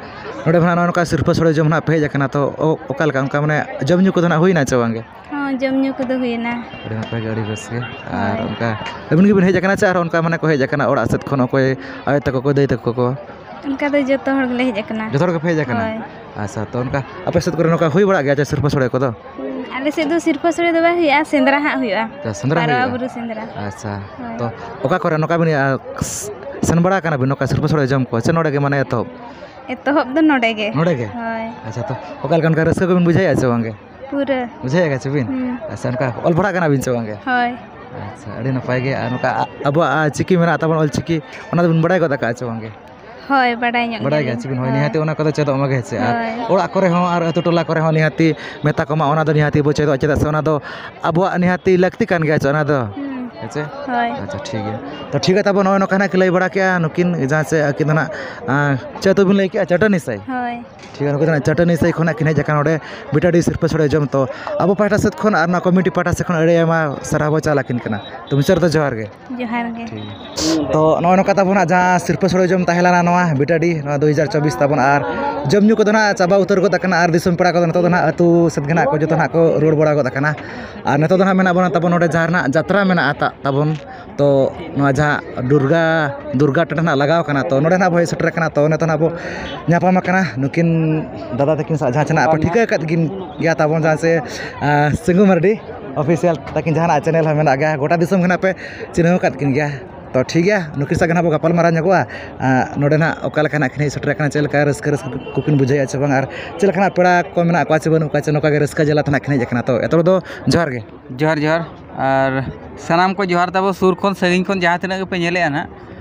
ᱱᱚᱰᱮ ᱢᱟ ᱱᱚᱜᱼᱚ ᱱᱚᱝᱠᱟ ᱥᱤᱨᱯᱟᱹ ᱥᱳᱲᱮ ᱡᱚᱢ ᱱᱟᱜ ᱯᱮ ᱦᱮᱡ ᱟᱠᱟᱱᱟ, ᱛᱚ ᱚ-, ᱚᱠᱟ ᱞᱮᱠᱟ ᱚᱱᱠᱟ, ᱢᱟᱱᱮ, ᱡᱚᱢ ᱧᱩ ᱠᱚᱫᱚ ᱱᱟᱜ ᱦᱩᱭᱱᱟ ᱪᱮ ᱵᱟᱝ ᱜᱮ? ᱡᱚᱢ ᱧᱩ ᱠᱚᱫᱚ ᱦᱩᱭᱮᱱᱟ᱾ ᱟᱹᱰᱤ ᱱᱟᱯᱟᱭ ᱜᱮ, ᱟᱹᱰᱤ ᱵᱮᱥ ᱜᱮ᱾ ᱟᱨ ᱦᱳᱭ᱾ ᱚᱱᱠᱟ ᱟᱹᱵᱤᱱ ᱜᱮᱵᱤᱱ ᱦᱮᱡ ᱟᱠᱟᱱᱟ ᱪᱮ ᱟᱨ ᱚᱱᱠᱟ ᱢᱟᱱᱮ ᱠᱚ ᱦᱮᱡ ᱟᱠᱟᱱᱟ ᱚᱲᱟᱜ ᱥᱮᱫ ᱠᱷᱚᱱ, ᱚᱠᱚᱭ ᱟᱭᱳ ᱛᱟᱠᱚ ᱠᱚ, ᱫᱟᱹᱭ ᱛᱟᱠᱚ ᱠᱚ? ᱚᱱᱠᱟ ᱫᱚ ᱡᱚᱛᱚ ᱦᱚᱲ ᱜᱮᱞᱮ ᱦᱮᱡ ᱟᱠᱟᱱᱟ᱾ ᱡᱚᱛᱚ ᱦᱚᱲ ᱜᱮᱯᱮ ᱦᱮᱡ ᱟᱠᱟᱱᱟ? ᱦᱳᱭ᱾ ᱟᱪᱪᱷᱟ, ᱛᱚ ᱚᱱᱠᱟ ᱟᱯᱮ ᱥᱮᱫ ᱠᱚᱨᱮ ᱱᱚᱝᱠᱟ ᱦᱦᱩᱭ ᱵᱟᱲᱟᱜ ᱜᱮᱭᱟ ᱪᱮ ᱥᱤᱨᱯᱟᱹ ᱥᱳᱲᱮ ᱠᱚᱫᱚ? ᱦᱩᱸ, ᱟᱞᱮ ᱥᱮᱫ ᱫᱚ ᱥᱤᱨᱯᱟᱹ ᱥᱳᱲᱮ ᱫᱚ ᱵᱟᱭ ᱦᱩᱭᱩᱜᱼᱟ, ᱥᱮᱸᱫᱽᱨᱟ ᱦᱟᱸᱜ ᱦᱩᱭᱩᱜᱼᱟ᱾ ᱟᱪᱪᱷᱟ, ᱥᱮᱸᱫᱽᱨᱟ ᱯᱟᱨᱣᱟ ᱦᱩᱭᱩᱜᱼᱟ᱾ ᱵᱩᱨᱩ ᱥᱮᱸᱫᱽᱨᱟ᱾ ᱟᱪᱪᱷᱟ, ᱦᱳᱭ᱾ ᱛᱚ ᱚᱠᱟ ᱠᱚᱨᱮ ᱱᱚᱝᱠᱟ ᱵᱤᱱ, ᱟ, ᱥᱮᱱ ᱵᱟᱲᱟ ᱟᱠᱟᱱᱟ ᱵᱤᱱ ᱱᱚᱝᱠᱟ ᱥᱤᱨᱯᱟᱹ ᱥᱳᱲᱮ ᱡᱚᱢ ᱠᱚ, ᱥᱮ ᱱᱚᱰᱮ ᱜᱮ ᱢᱟᱱᱮ ᱮᱛᱚᱦᱚᱵ? ᱮᱛᱚᱦᱚᱵ ᱫᱚ ᱱᱚᱰᱮ ᱜᱮ᱾ ᱱᱚᱰᱮ ᱜᱮ? ᱦᱳᱭ᱾ ᱟᱪᱪᱷᱟ, ᱛᱚ ᱚᱠᱟ ᱞᱮᱠᱟ ᱚᱱᱠᱟ ᱨᱟᱹᱥᱠᱟᱹ ᱠᱚᱵᱤᱱ ᱵᱩᱡᱷᱟᱹᱣᱮᱫᱼᱟ ᱥᱮ ᱵᱟᱝᱜᱮ? ᱯᱩᱨᱟᱹ᱾ ᱵᱩᱡᱷᱟᱹᱣᱮᱫ ᱜᱮᱭᱟ ᱪᱮ ᱵᱤᱱ? ᱦᱩᱸ᱾ ᱟᱪᱪᱷᱟ, ᱚᱱᱠᱟ ᱚᱞ ᱯᱟᱲᱦᱟᱜ ᱠᱟᱱᱟ ᱵᱤᱱ ᱪᱮ ᱵᱟᱝᱜᱮ? ᱦᱳᱭ᱾ ᱟᱪᱪᱷᱟ, ᱟᱹᱰᱤ ᱱᱟᱯᱟᱭ ᱜᱮ᱾ ᱟᱨ ᱱᱚᱝᱠᱟ ᱟ-, ᱟᱵᱚᱣᱟᱜ, ᱟ, ᱪᱤᱠᱤ ᱢᱮᱱᱟᱜ ᱛᱟᱵᱚᱱᱟ, ᱚᱞ ᱪᱤᱠᱤ, ᱚᱱᱟ ᱫᱚᱵᱤᱱ ᱵᱟᱲᱟᱭ ᱜᱚᱫ ᱟᱠᱟᱫᱼᱟ ᱪᱮ ᱵᱟᱝᱜᱮ? ᱦᱳᱭ, ᱵᱟᱰᱟᱭ ᱧᱚᱜ ᱵᱟᱰᱟᱭ ᱜᱮᱭᱟᱞᱤᱧ᱾ ᱜᱮᱭᱟ ᱪᱮ ᱵᱤᱱ? ᱦᱳᱭ, ᱦᱳᱭ᱾ ᱱᱤᱦᱟᱹᱛᱤ ᱚᱱᱟ ᱠᱚᱫᱚ ᱪᱮᱫᱚᱜ ᱢᱟ ᱜᱮ, ᱦᱮᱸ ᱪᱮ? ᱟᱨ ᱦᱳᱭ᱾ ᱚᱲᱟᱜ ᱠᱚᱨᱮ ᱦᱚᱸ ᱟᱨ ᱟᱹᱛᱩ ᱴᱚᱞᱟ ᱠᱚᱨᱮ ᱦᱚᱸ ᱱᱤᱦᱟᱹᱛᱤ ᱢᱮᱛᱟ ᱠᱚᱢᱟ, ᱚᱱᱟ ᱫᱚ ᱱᱤᱦᱟᱹᱛᱤ ᱵᱚ ᱪᱮᱫᱚᱜᱼᱟ, ᱪᱮᱫᱟᱜ ᱥᱮ ᱚᱱᱟ ᱫᱚ ᱟᱵᱚᱣᱟᱜ ᱱᱤᱦᱟᱹᱛᱤ ᱞᱟᱹᱠᱛᱤ ᱠᱟᱱ ᱜᱮᱭᱟ ᱪᱮ ᱚᱱᱟ ᱫᱚ? ᱦᱩᱸ᱾ ᱦᱮᱸ ᱪᱮ? ᱦᱳᱭ᱾ ᱟᱪᱪᱷᱟ, ᱴᱷᱤᱠ ᱜᱮᱭᱟ᱾ ᱛᱚ ᱴᱷᱤᱠ ᱜᱮᱭᱟ, ᱛᱟᱵᱚ ᱱᱚᱜᱼᱚᱭ ᱱᱚᱝᱠᱟ ᱱᱟᱜ ᱠᱤᱱ ᱞᱟᱹᱭ ᱵᱟᱲᱟ ᱠᱮᱜᱼᱟ ᱱᱩᱠᱤᱱ, ᱡᱟᱦᱟᱸ ᱪᱮ ᱟᱹᱠᱤᱱ ᱫᱚ ᱱᱟᱜ, ᱟᱸ, ᱪᱮᱫ ᱟᱹᱛᱩ ᱵᱤᱱ ᱞᱟᱹᱭ ᱠᱮᱜᱼᱟ? ᱪᱟᱹᱴᱟᱹᱱᱤ ᱥᱟᱹᱭ? ᱦᱳᱭ᱾ ᱴᱷᱤᱠ ᱜᱮᱭᱟ, ᱱᱩᱠᱤᱱ ᱫᱚ ᱱᱟᱜ ᱪᱟᱹᱴᱟᱹᱱᱤ ᱥᱟᱹᱭ ᱠᱷᱚᱱᱟᱜ ᱠᱤᱱ ᱦᱮᱡ ᱟᱠᱟᱱᱟ ᱱᱚᱰᱮ ᱵᱤᱴᱟᱰᱤ ᱥᱤᱨᱯᱟᱹ ᱥᱳᱲᱮ ᱡᱚᱢ᱾ ᱛᱚ ᱟᱵᱚ ᱯᱟᱦᱴᱟ ᱥᱮᱫ ᱠᱷᱚᱱ ᱟᱨ ᱱᱚᱣᱟ ᱠᱚᱢᱤᱴᱤ ᱯᱟᱦᱴᱟ ᱥᱮᱫ ᱠᱷᱚᱱ ᱟᱹᱰᱤ ᱟᱭᱢᱟ ᱥᱟᱨᱦᱟᱣ ᱵᱚ ᱪᱟᱞ ᱟᱹᱠᱤᱱ ᱠᱟᱱᱟ᱾ ᱛᱚ ᱢᱩᱪᱟᱹᱫ ᱨᱮᱫᱚ ᱡᱚᱦᱟᱨ ᱜᱮ᱾ ᱡᱚᱦᱟᱨ ᱜᱮ᱾ ᱴᱷᱤᱠ ᱜᱮᱭᱟ᱾ ᱛᱚ ᱱᱚᱜᱼᱚᱭ ᱱᱚᱝᱠᱟ ᱛᱟᱵᱚᱱ ᱦᱟᱸᱜ ᱡᱟᱦᱟᱸ ᱥᱤᱨᱯᱟᱹ ᱥᱳᱲᱮ ᱡᱚᱢ ᱛᱟᱦᱮᱸ ᱞᱮᱱᱟ ᱱᱚᱣᱟ ᱵᱤᱴᱟᱰᱤ, ᱱᱚᱣᱟ ᱫᱩ ᱦᱟᱡᱟᱨ ᱪᱚᱵᱵᱤᱥ ᱛᱟᱵᱚᱱ, ᱟᱨ ᱡᱚᱢ ᱧᱩ ᱠᱚᱫᱚ ᱱᱟᱜ ᱪᱟᱵᱟ ᱩᱛᱟᱹᱨ ᱜᱚᱫ ᱟᱠᱟᱱᱟ, ᱟᱨ ᱫᱤᱥᱚᱢ ᱯᱮᱲᱟ ᱠᱚᱫᱚ ᱱᱤᱛᱚᱜ ᱫᱚ ᱱᱟᱜ ᱟᱹᱛᱩ ᱥᱮᱫ ᱜᱮ ᱱᱟᱜ ᱠᱚ ᱡᱚᱛᱚ ᱱᱟᱜ ᱠᱚ ᱨᱩᱣᱟᱹᱲ ᱵᱟᱲᱟ ᱜᱚᱫ ᱟᱠᱟᱱᱟ᱾ ᱟᱨ ᱱᱤᱛᱚᱜ ᱫᱚ ᱱᱟᱜ ᱢᱮᱱᱟᱜ ᱵᱚᱱᱟ ᱛᱟᱵᱚᱱ ᱱᱚᱰᱮ ᱡᱟᱦᱟᱸ ᱨᱮᱱᱟᱜ ᱡᱟᱛᱨᱟ ᱢᱮᱱᱟᱜᱼᱟ ᱛᱟ-, ᱛᱟᱵᱚᱱ, ᱛᱚ ᱱᱚᱣᱟ ᱡᱟᱦᱟᱸ ᱫᱩᱨᱜᱟ, ᱫᱩᱨᱜᱟ ᱴᱟᱺᱰᱤ ᱱᱟᱜ ᱞᱟᱜᱟᱣ ᱠᱟᱱᱟ, ᱛᱚ ᱱᱚᱰᱮ ᱱᱟᱜ ᱵᱚ ᱦᱮᱡ ᱥᱮᱴᱮᱨ ᱟᱠᱟᱱᱟ᱾ ᱛᱚ ᱱᱤᱛᱚᱜ ᱱᱟᱜ ᱵᱚ ᱧᱟᱯᱟᱢ ᱟᱠᱟᱱᱟ ᱱᱩᱠᱤᱱ ᱫᱟᱫᱟ ᱛᱟᱹᱠᱤᱱ ᱥᱟᱶ, ᱡᱟᱦᱟᱸ ᱪᱮ ᱱᱟᱜ ᱯᱮ ᱴᱷᱤᱠᱟᱹ ᱟᱠᱟᱫ ᱠᱤᱱ ᱜᱮᱭᱟ ᱛᱟᱵᱚᱱ, ᱡᱟᱦᱟᱸ ᱪᱮ, ᱟᱸ, ᱥᱤᱝᱜᱩ ᱢᱟᱨᱰᱤ ᱚᱯᱷᱤᱥᱤᱭᱟᱞ ᱛᱟᱹᱠᱤᱱ ᱡᱟᱦᱟᱱᱟᱜ ᱪᱮᱱᱮᱞ ᱦᱚᱸ ᱢᱮᱱᱟᱜ ᱜᱮᱭᱟ, ᱜᱚᱴᱟ ᱫᱤᱥᱚᱢ ᱜᱮ ᱱᱟᱜ ᱯᱮ ᱪᱤᱱᱦᱟᱹᱣ ᱟᱠᱟᱫ ᱠᱤᱱ ᱜᱮᱭᱟ᱾ ᱛᱚ ᱴᱷᱤᱠ ᱜᱮᱭᱟ, ᱱᱩᱠᱤᱱ ᱥᱟᱶ ᱜᱮ ᱱᱟᱜ ᱵᱚ ᱜᱟᱯᱟᱞ ᱢᱟᱨᱟᱣ ᱧᱚᱜᱚᱜᱼᱟ᱾ ᱟᱸ, ᱱᱚᱰᱮ ᱱᱟᱜ ᱚᱠᱟ ᱞᱮᱠᱟ ᱱᱟᱜ ᱠᱤᱱ ᱦᱮᱡ ᱥᱮᱴᱮᱨ ᱟᱠᱟᱱᱟ, ᱪᱮᱫ ᱞᱮᱠᱟ ᱨᱟᱹᱥᱠᱟᱹ, ᱨᱟᱹᱥᱠᱟᱹ ᱠᱚᱠᱤᱱ ᱵᱩᱡᱷᱟᱹᱣᱮᱫᱼᱟ ᱪᱮ ᱵᱟᱝ, ᱟᱨ ᱪᱮᱫ ᱞᱮᱠᱟ ᱱᱟᱜ ᱯᱮᱲᱟ ᱠᱚ ᱢᱮᱱᱟᱜ ᱠᱚᱣᱟ ᱪᱮ ᱵᱟᱹᱱᱩᱜ ᱠᱚᱣᱟ, ᱪᱮ ᱱᱚᱝᱠᱟ ᱜᱮ ᱨᱟᱹᱥᱠᱟᱹ ᱡᱟᱞᱟ ᱛᱮ ᱱᱟᱜ ᱠᱤᱱ ᱦᱮᱡ ᱟᱠᱟᱱᱟ᱾ ᱛᱚ ᱮᱛᱚ ᱦᱚᱲ ᱫᱚ ᱡᱚᱦᱟᱨ ᱜᱮ᱾ ᱡᱚᱦᱟᱨ, ᱡᱚᱦᱟᱨ᱾ ᱟᱨ ᱥᱟᱱᱟᱢ ᱠᱚ ᱡᱚᱦᱟᱨ ᱛᱟᱵᱚ, ᱥᱩᱨ ᱠᱷᱚᱱ ᱥᱟᱺᱜᱤᱧ ᱠᱷᱚᱱ ᱡᱟᱦᱟᱸ ᱛᱤᱱᱟᱹᱜ ᱜᱮᱯᱮ ᱧᱮᱞᱮᱫᱼᱟ ᱱᱟᱦᱟᱜ,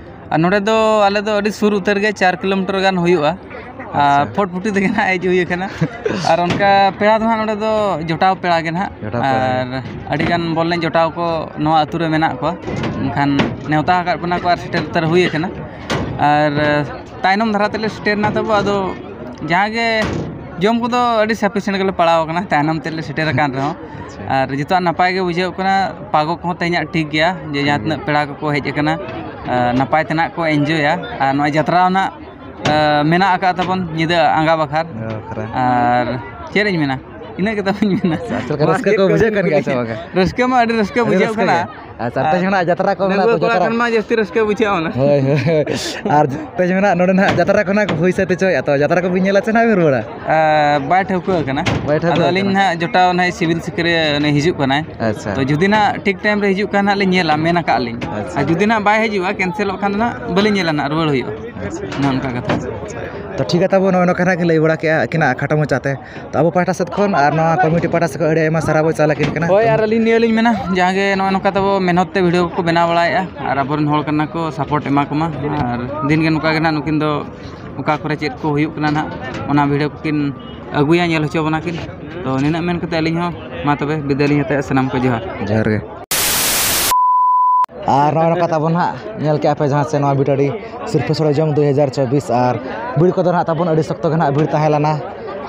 ᱟᱨ ᱱᱚᱰᱮ ᱫᱚ ᱟᱞᱮ ᱫᱚ ᱟᱹᱰᱤ ᱥᱩᱨ ᱩᱛᱟᱹᱨ ᱜᱮ, ᱪᱟᱨ ᱠᱤᱞᱳᱢᱤᱴᱟᱨ ᱜᱟᱱ ᱦᱩᱭᱩᱜᱼᱟ᱾ ᱟᱨ ᱟᱪᱪᱷᱟ᱾ ᱯᱷᱚᱴ ᱯᱷᱩᱴᱤ ᱛᱮᱜᱮ ᱱᱟᱦᱟᱜ ᱦᱮᱡ ᱦᱩᱭ ᱟᱠᱟᱱᱟ᱾ ᱟᱨ ᱚᱱᱠᱟ ᱯᱮᱲᱟ ᱫᱚ ᱱᱟᱦᱟᱜ ᱱᱚᱰᱮ ᱫᱚ ᱡᱚᱴᱟᱣ ᱯᱮᱲᱟ ᱜᱮ ᱱᱟᱦᱟᱜ᱾ ᱡᱚᱴᱟᱣ ᱯᱮᱲᱟ ᱜᱮ᱾ ᱟᱨ ᱟᱹᱰᱤᱜᱟᱱ ᱵᱚᱞ ᱮᱱᱮᱡ ᱡᱚᱴᱟᱣ ᱠᱚ ᱱᱚᱣᱟ ᱟᱹᱛᱩ ᱨᱮ ᱢᱮᱱᱟᱜ ᱠᱚᱣᱟ, ᱮᱱᱠᱷᱟᱱ ᱱᱮᱣᱛᱟ ᱟᱠᱟᱫ ᱵᱚᱱᱟ ᱠᱚ ᱟᱨ ᱥᱮᱴᱮᱨ ᱩᱛᱟᱹᱨ ᱦᱩᱭ ᱟᱠᱟᱱᱟ᱾ ᱟᱨ ᱛᱟᱭᱱᱚᱢ ᱫᱷᱟᱨᱟ ᱛᱮᱞᱮ ᱥᱮᱴᱮᱨ ᱮᱱᱟ ᱛᱟᱵᱚ, ᱟᱫᱚ ᱡᱟᱦᱟᱸ ᱜᱮ ᱡᱚᱢ ᱠᱚᱫᱚ ᱟᱹᱰᱤ ᱥᱟᱯᱷᱤᱥᱤᱭᱮᱱᱴ ᱜᱮᱞᱮ ᱯᱟᱲᱟᱣ ᱟᱠᱟᱱᱟ, ᱛᱟᱭᱱᱚᱢ ᱛᱮᱞᱮ ᱥᱮᱴᱮᱨ ᱟᱠᱟᱱ ᱨᱮᱦᱚᱸ᱾ ᱟᱪᱪᱷᱟ᱾ ᱟᱨ ᱡᱚᱛᱚᱣᱟᱜ ᱱᱟᱯᱟᱭ ᱜᱮ ᱵᱩᱡᱷᱟᱹᱣ ᱠᱟᱱᱟ, ᱯᱟᱜᱚ ᱠᱚᱦᱚᱸ ᱛᱮᱦᱮᱧᱟᱜ ᱴᱷᱤᱠ ᱜᱮᱭᱟ, ᱡᱮ ᱴᱷᱤᱠ ᱡᱟᱦᱟᱸ ᱜᱮᱭᱟ᱾ ᱛᱤᱱᱟᱹᱜ ᱯᱮᱲᱟ ᱠᱚᱠᱚ ᱦᱮᱡ ᱟᱠᱟᱱᱟ, ᱟᱨ ᱱᱟᱯᱟᱭ ᱛᱮᱱᱟᱜ ᱠᱚ ᱮᱱᱡᱚᱭᱟ᱾ ᱟᱨ ᱱᱚᱜᱼᱚᱭ ᱡᱟᱛᱨᱟ ᱨᱮᱱᱟᱜ, ᱟᱨ ᱢᱮᱱᱟᱜ ᱟᱠᱟᱫ ᱛᱟᱵᱚᱱ ᱧᱤᱫᱟᱹ ᱟᱸᱜᱟ ᱵᱟᱠᱷᱟᱨ᱾ ᱟᱸᱜᱟ ᱵᱟᱠᱷᱨᱟ᱾ ᱟᱨ ᱪᱮᱫ ᱤᱧ ᱢᱮᱱᱟ, ᱤᱱᱟᱹᱜ ᱜᱮ ᱛᱟᱵᱚᱧ ᱢᱮᱱᱟ᱾ ᱟᱪᱪᱷᱟ, ᱪᱮᱫ ᱞᱮᱠᱟ ᱢᱟ ᱨᱟᱹᱥᱠᱟᱹ ᱪᱮᱫ ᱠᱚ ᱠᱚ ᱵᱩᱡᱷᱟᱹᱜ ᱠᱟᱱ ᱜᱮᱭᱟ ᱥᱮ ᱵᱟᱝᱟ? ᱨᱟᱹᱥᱠᱟᱹ ᱢᱟ ᱟᱹᱰᱤ ᱨᱟᱹᱥᱠᱟᱹ ᱟᱹᱰᱤ ᱵᱩᱡᱷᱟᱹᱜ ᱨᱟᱹᱥᱠᱟᱹ ᱠᱟᱱᱟ᱾ ᱜᱮ᱾ ᱟᱨ ᱪᱟᱨᱴᱟ ᱟᱨ ᱡᱚᱠᱷᱚᱱᱟᱜ ᱡᱟᱛᱨᱟ ᱠᱚ ᱰᱟᱺᱜᱩᱣᱟᱹ ᱢᱮᱱᱟᱜᱼᱟ, ᱠᱚᱲᱟ ᱡᱚᱛᱚ ᱠᱷᱟᱱ ᱢᱟ ᱡᱟᱹᱥᱛᱤ ᱨᱟᱹᱥᱠᱟᱹ ᱵᱩᱡᱷᱟᱹᱜᱼᱟ ᱚᱱᱟ᱾ ᱦᱳᱭ, ᱦᱳᱭ, ᱦᱳᱭ᱾ ᱟᱨ ᱛᱮᱦᱮᱧ ᱢᱮᱱᱟᱜ ᱱᱚᱰᱮ ᱱᱟᱦᱟᱜ ᱡᱟᱛᱨᱟ ᱠᱷᱚᱱᱟᱜ ᱦᱩᱭ ᱥᱟᱹᱛ ᱦᱚᱪᱚᱭᱮᱫᱼᱟ, ᱛᱚ ᱡᱟᱛᱨᱟ ᱠᱚᱵᱤᱱ ᱧᱮᱞᱟ ᱪᱮ ᱱᱟᱦᱟᱜ ᱵᱤᱱ ᱨᱩᱣᱟᱹᱲᱟ? ᱟᱨ ᱵᱟᱭ ᱴᱷᱟᱹᱣᱠᱟᱹ ᱟᱠᱟᱱᱟ᱾ ᱵᱟᱭ ᱴᱷᱟᱹᱣᱠᱟᱹ ᱟᱫᱚ ᱟᱹᱞᱤᱧ ᱟᱠᱟᱱᱟ᱾ ᱱᱟᱦᱟᱜ ᱡᱚᱴᱟᱣ ᱱᱟᱦᱟᱜ ᱥᱤᱵᱤᱞ ᱥᱤᱠᱟᱹᱨᱤᱭᱟᱹ ᱩᱱᱤ ᱦᱤᱡᱩᱜ ᱠᱟᱱᱟᱭ᱾ ᱟᱪᱪᱷᱟ᱾ ᱛᱚ ᱡᱩᱫᱤ ᱱᱟᱦᱟᱜ ᱴᱷᱤᱠ ᱴᱟᱭᱤᱢ ᱨᱮ ᱦᱤᱡᱩᱜ ᱠᱷᱟᱱ ᱱᱟᱦᱟᱜ ᱞᱤᱧ ᱧᱮᱞᱟ, ᱢᱮᱱ ᱟᱠᱟᱫ ᱞᱤᱧ᱾ ᱟᱪᱪᱷᱟ᱾ ᱟᱨ ᱡᱩᱫᱤ ᱱᱟᱦᱟᱜ ᱵᱟᱭ ᱦᱤᱡᱩᱜᱼᱟ, ᱠᱮᱱᱥᱮᱞᱚᱜ ᱠᱷᱟᱱ ᱫᱚ ᱱᱟᱦᱟᱜ ᱵᱟᱹᱞᱤᱧ ᱧᱮᱞᱟ ᱱᱟᱦᱟᱜ, ᱨᱩᱣᱟᱹᱲ ᱦᱩᱭᱩᱜᱼᱟ᱾ ᱟᱪᱪᱷᱟ᱾ ᱚᱱᱮ ᱚᱱᱠᱟ ᱠᱟᱛᱷᱟ᱾ ᱛᱚ ᱴᱷᱤᱠ ᱜᱮᱭᱟ ᱛᱟᱵᱚ, ᱱᱚᱜᱼᱚᱭ ᱱᱚᱝᱠᱟ ᱱᱟᱦᱟᱜ ᱠᱤᱱ ᱞᱟᱹᱭ ᱵᱟᱲᱟ ᱠᱮᱜᱼᱟ ᱟᱹᱠᱤᱱᱟᱜ ᱠᱷᱟᱴᱚ ᱢᱚᱪᱟᱛᱮ᱾ ᱛᱚ ᱟᱵᱚ ᱯᱟᱦᱴᱟ ᱥᱮᱫ ᱠᱷᱚᱱ ᱟᱨ ᱱᱚᱣᱟ ᱠᱚᱢᱤᱴᱤ ᱯᱟᱦᱴᱟ ᱥᱮᱫ ᱠᱷᱚᱱ ᱟᱹᱰᱤ ᱟᱭᱢᱟ ᱥᱟᱨᱦᱟᱣ ᱵᱚᱱ ᱪᱟᱞ ᱟᱹᱠᱤᱱ ᱠᱟᱱᱟ᱾ ᱦᱳᱭ, ᱟᱨ ᱟᱹᱞᱤᱧ ᱱᱤᱭᱟᱹ ᱞᱤᱧ ᱢᱮᱱᱟ, ᱡᱟᱦᱟᱸ ᱜᱮ ᱱᱚᱜᱼᱚᱭ ᱱᱚᱝᱠᱟ ᱛᱟᱵᱚ ᱢᱮᱦᱱᱚᱛ ᱛᱮ ᱵᱷᱤᱰᱤᱭᱳ ᱠᱚᱠᱚ ᱵᱮᱱᱟᱣ ᱵᱟᱲᱟᱭᱮᱫᱼᱟ ᱟᱨ ᱟᱵᱚᱨᱮᱱ ᱦᱚᱲ ᱠᱟᱱᱟ ᱠᱚ, ᱥᱟᱯᱳᱨᱴ ᱮᱢᱟ ᱠᱚᱢᱟ᱾ ᱟᱨ ᱫᱤᱱ ᱜᱮ ᱱᱚᱝᱠᱟ ᱜᱮ ᱱᱟᱦᱟᱜ ᱱᱩᱠᱤᱱ ᱫᱚ ᱚᱠᱟ ᱠᱚᱨᱮ ᱪᱮᱫ ᱠᱚ ᱦᱩᱭᱩᱜ ᱠᱟᱱᱟ ᱱᱟᱦᱟᱜ, ᱚᱱᱟ ᱵᱷᱤᱰᱤᱭᱳ ᱠᱚᱠᱤᱱ ᱟᱹᱜᱩᱭᱟ, ᱧᱮᱞ ᱦᱚᱪᱚ ᱵᱚᱱᱟ ᱠᱤᱱ᱾ ᱛᱚ ᱱᱤᱱᱟᱹᱜ ᱢᱮᱱ ᱠᱟᱛᱮ ᱟᱹᱞᱤᱧ ᱦᱚᱸ ᱢᱟ ᱛᱚᱵᱮ ᱵᱤᱫᱟᱹᱭ ᱞᱤᱧ ᱦᱟᱛᱟᱣᱮᱫᱼᱟ, ᱥᱟᱱᱟᱢ ᱠᱚ ᱡᱚᱦᱟᱨ᱾ ᱡᱚᱦᱟᱨ ᱜᱮ᱾ ᱟᱨ ᱱᱚᱜᱼᱚᱭ ᱱᱚᱝᱠᱟ ᱛᱟᱵᱚᱱ ᱦᱟᱸᱜ ᱧᱮᱞ ᱠᱮᱜᱼᱟ ᱯᱮ ᱡᱟᱦᱟᱸ ᱥᱮ ᱱᱚᱣᱟ ᱵᱤᱴᱟᱹᱰᱤ ᱥᱤᱨᱯᱟᱹ ᱥᱚᱲᱮ ᱡᱚᱢ ᱫᱩᱭ ᱦᱟᱡᱟᱨ ᱪᱚᱵᱵᱤᱥ, ᱟᱨ ᱵᱷᱤᱲ ᱠᱚᱫᱚ ᱱᱟᱦᱟᱜ ᱛᱟᱵᱚᱱ ᱟᱹᱰᱤ ᱥᱚᱠᱛᱚ ᱜᱮ ᱱᱟᱦᱟᱜ ᱵᱷᱤᱲ ᱛᱟᱦᱮᱸ ᱞᱮᱱᱟ᱾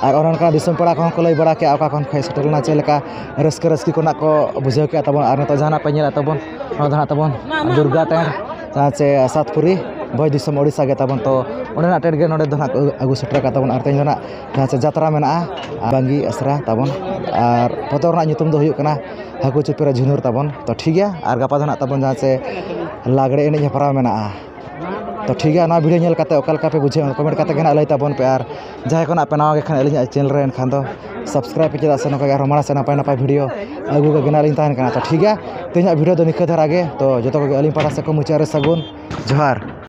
ᱟᱨ ᱚᱱᱮ ᱚᱱᱠᱟ ᱫᱤᱥᱚᱢ ᱯᱮᱲᱟ ᱠᱚᱦᱚᱸ ᱠᱚ ᱞᱟᱹᱭ ᱵᱟᱲᱟ ᱠᱮᱜᱼᱟ ᱚᱠᱟ ᱠᱷᱚᱱ ᱠᱚ ᱦᱮᱡ ᱥᱮᱴᱮᱨ ᱞᱮᱱᱟ, ᱪᱮᱫ ᱞᱮᱠᱟ ᱨᱟᱹᱥᱠᱟᱹ ᱨᱟᱹᱥᱠᱤ ᱠᱚ ᱱᱟᱜ ᱠᱚ ᱵᱩᱡᱷᱟᱹᱣ ᱠᱮᱜᱼᱟ ᱛᱟᱵᱚᱱ᱾ ᱟᱨ ᱱᱤᱛᱚᱜ ᱡᱟᱦᱟᱸ ᱱᱟᱜ ᱯᱮ ᱧᱮᱞᱮᱫ ᱛᱟᱵᱚᱱ, ᱱᱚᱣᱟ ᱫᱚ ᱱᱟᱜ ᱛᱟᱵᱚᱱ ᱫᱩᱨᱜᱟ ᱴᱮᱱᱴ, ᱡᱟᱦᱟᱸ ᱪᱮ ᱥᱟᱛᱯᱩᱨᱤ ᱵᱷᱚᱸᱡᱽ ᱫᱤᱥᱚᱢ ᱳᱰᱤᱥᱟ ᱜᱮ ᱛᱟᱵᱚᱱ᱾ ᱛᱚ ᱚᱸᱰᱮᱱᱟᱜ ᱴᱮᱱᱴ ᱜᱮ ᱱᱚᱰᱮ ᱫᱚ ᱱᱟᱜ ᱠᱚ ᱟᱹᱜᱩ ᱥᱮᱴᱮᱨ ᱟᱠᱟᱫ ᱛᱟᱵᱚᱱ᱾ ᱟᱨ ᱛᱮᱦᱮᱧ ᱫᱚ ᱱᱟᱜ ᱡᱟᱦᱟᱸ ᱪᱮ ᱡᱟᱛᱨᱟ ᱢᱮᱱᱟᱜᱼᱟ, ᱵᱟᱝᱜᱤ ᱟᱥᱲᱟ ᱛᱟᱵᱚᱱ, ᱟᱨ ᱵᱚᱛᱚᱨ ᱨᱮᱱᱟᱜ ᱧᱩᱛᱩᱢ ᱫᱚ ᱦᱩᱭᱩᱜ ᱠᱟᱱᱟ ᱦᱟᱹᱠᱩ ᱪᱩᱯᱤ ᱨᱮ ᱡᱷᱩᱱᱩᱨ ᱛᱟᱵᱚᱱ᱾ ᱛᱚ ᱴᱷᱤᱠ ᱜᱮᱭᱟ, ᱟᱨ ᱜᱟᱯᱟ ᱫᱚ ᱱᱟᱜ ᱛᱟᱵᱚᱱ ᱡᱟᱦᱟᱸ ᱪᱮ ᱞᱟᱜᱽᱲᱮ ᱮᱱᱮᱡ ᱦᱮᱯᱨᱟᱣ ᱢᱮᱱᱟᱜᱼᱟ᱾ ᱛᱚ ᱴᱷᱤᱠ ᱜᱮᱭᱟ, ᱱᱚᱣᱟ ᱵᱷᱤᱰᱤᱭᱳ ᱧᱮᱞ ᱠᱟᱛᱮ ᱚᱠᱟ ᱞᱮᱠᱟ ᱯᱮ ᱵᱩᱡᱷᱟᱹᱣᱟ, ᱠᱚᱢᱮᱱᱴ ᱠᱟᱛᱮ ᱜᱮ ᱱᱟᱜ ᱞᱟᱹᱭ ᱛᱟᱵᱚᱱ ᱯᱮ᱾ ᱟᱨ ᱡᱟᱦᱟᱸᱭ ᱠᱷᱚᱱᱟᱜ ᱯᱮ ᱱᱟᱣᱟ ᱜᱮ ᱠᱷᱟᱱ ᱟᱹᱞᱤᱧᱟᱜ ᱪᱮᱱᱮᱞ ᱨᱮ, ᱮᱱᱠᱷᱟᱱ ᱫᱚ ᱥᱟᱵᱥᱠᱨᱟᱭᱤᱵᱽ ᱯᱮ, ᱪᱮᱫᱟᱜ ᱥᱮ ᱱᱚᱝᱠᱟ ᱜᱮ ᱟᱨᱦᱚᱸ ᱢᱟᱲᱟᱝ ᱥᱮᱫ ᱱᱟᱯᱟᱭ ᱱᱟᱯᱟᱭ ᱵᱷᱤᱰᱤᱭᱳ ᱟᱹᱜᱩ ᱠᱟᱜᱮ ᱱᱟᱜ ᱞᱤᱧ ᱛᱟᱦᱮᱱ ᱠᱟᱱᱟ᱾ ᱛᱚ ᱴᱷᱤᱠ ᱜᱮᱭᱟ, ᱛᱮᱦᱮᱧᱟᱜ ᱵᱷᱤᱰᱤᱭᱳ ᱫᱚ ᱱᱤᱝᱠᱟᱹ ᱫᱷᱟᱨᱟ ᱜᱮ᱾ ᱛᱚ ᱡᱚᱛᱚ ᱠᱚᱜᱮ ᱟᱹᱞᱤᱧ ᱯᱟᱦᱴᱟ ᱥᱮᱫ ᱠᱷᱚᱱ ᱢᱩᱪᱟᱹᱫ ᱨᱮ ᱥᱟᱹᱜᱩᱱ ᱡᱚᱦᱟᱨ᱾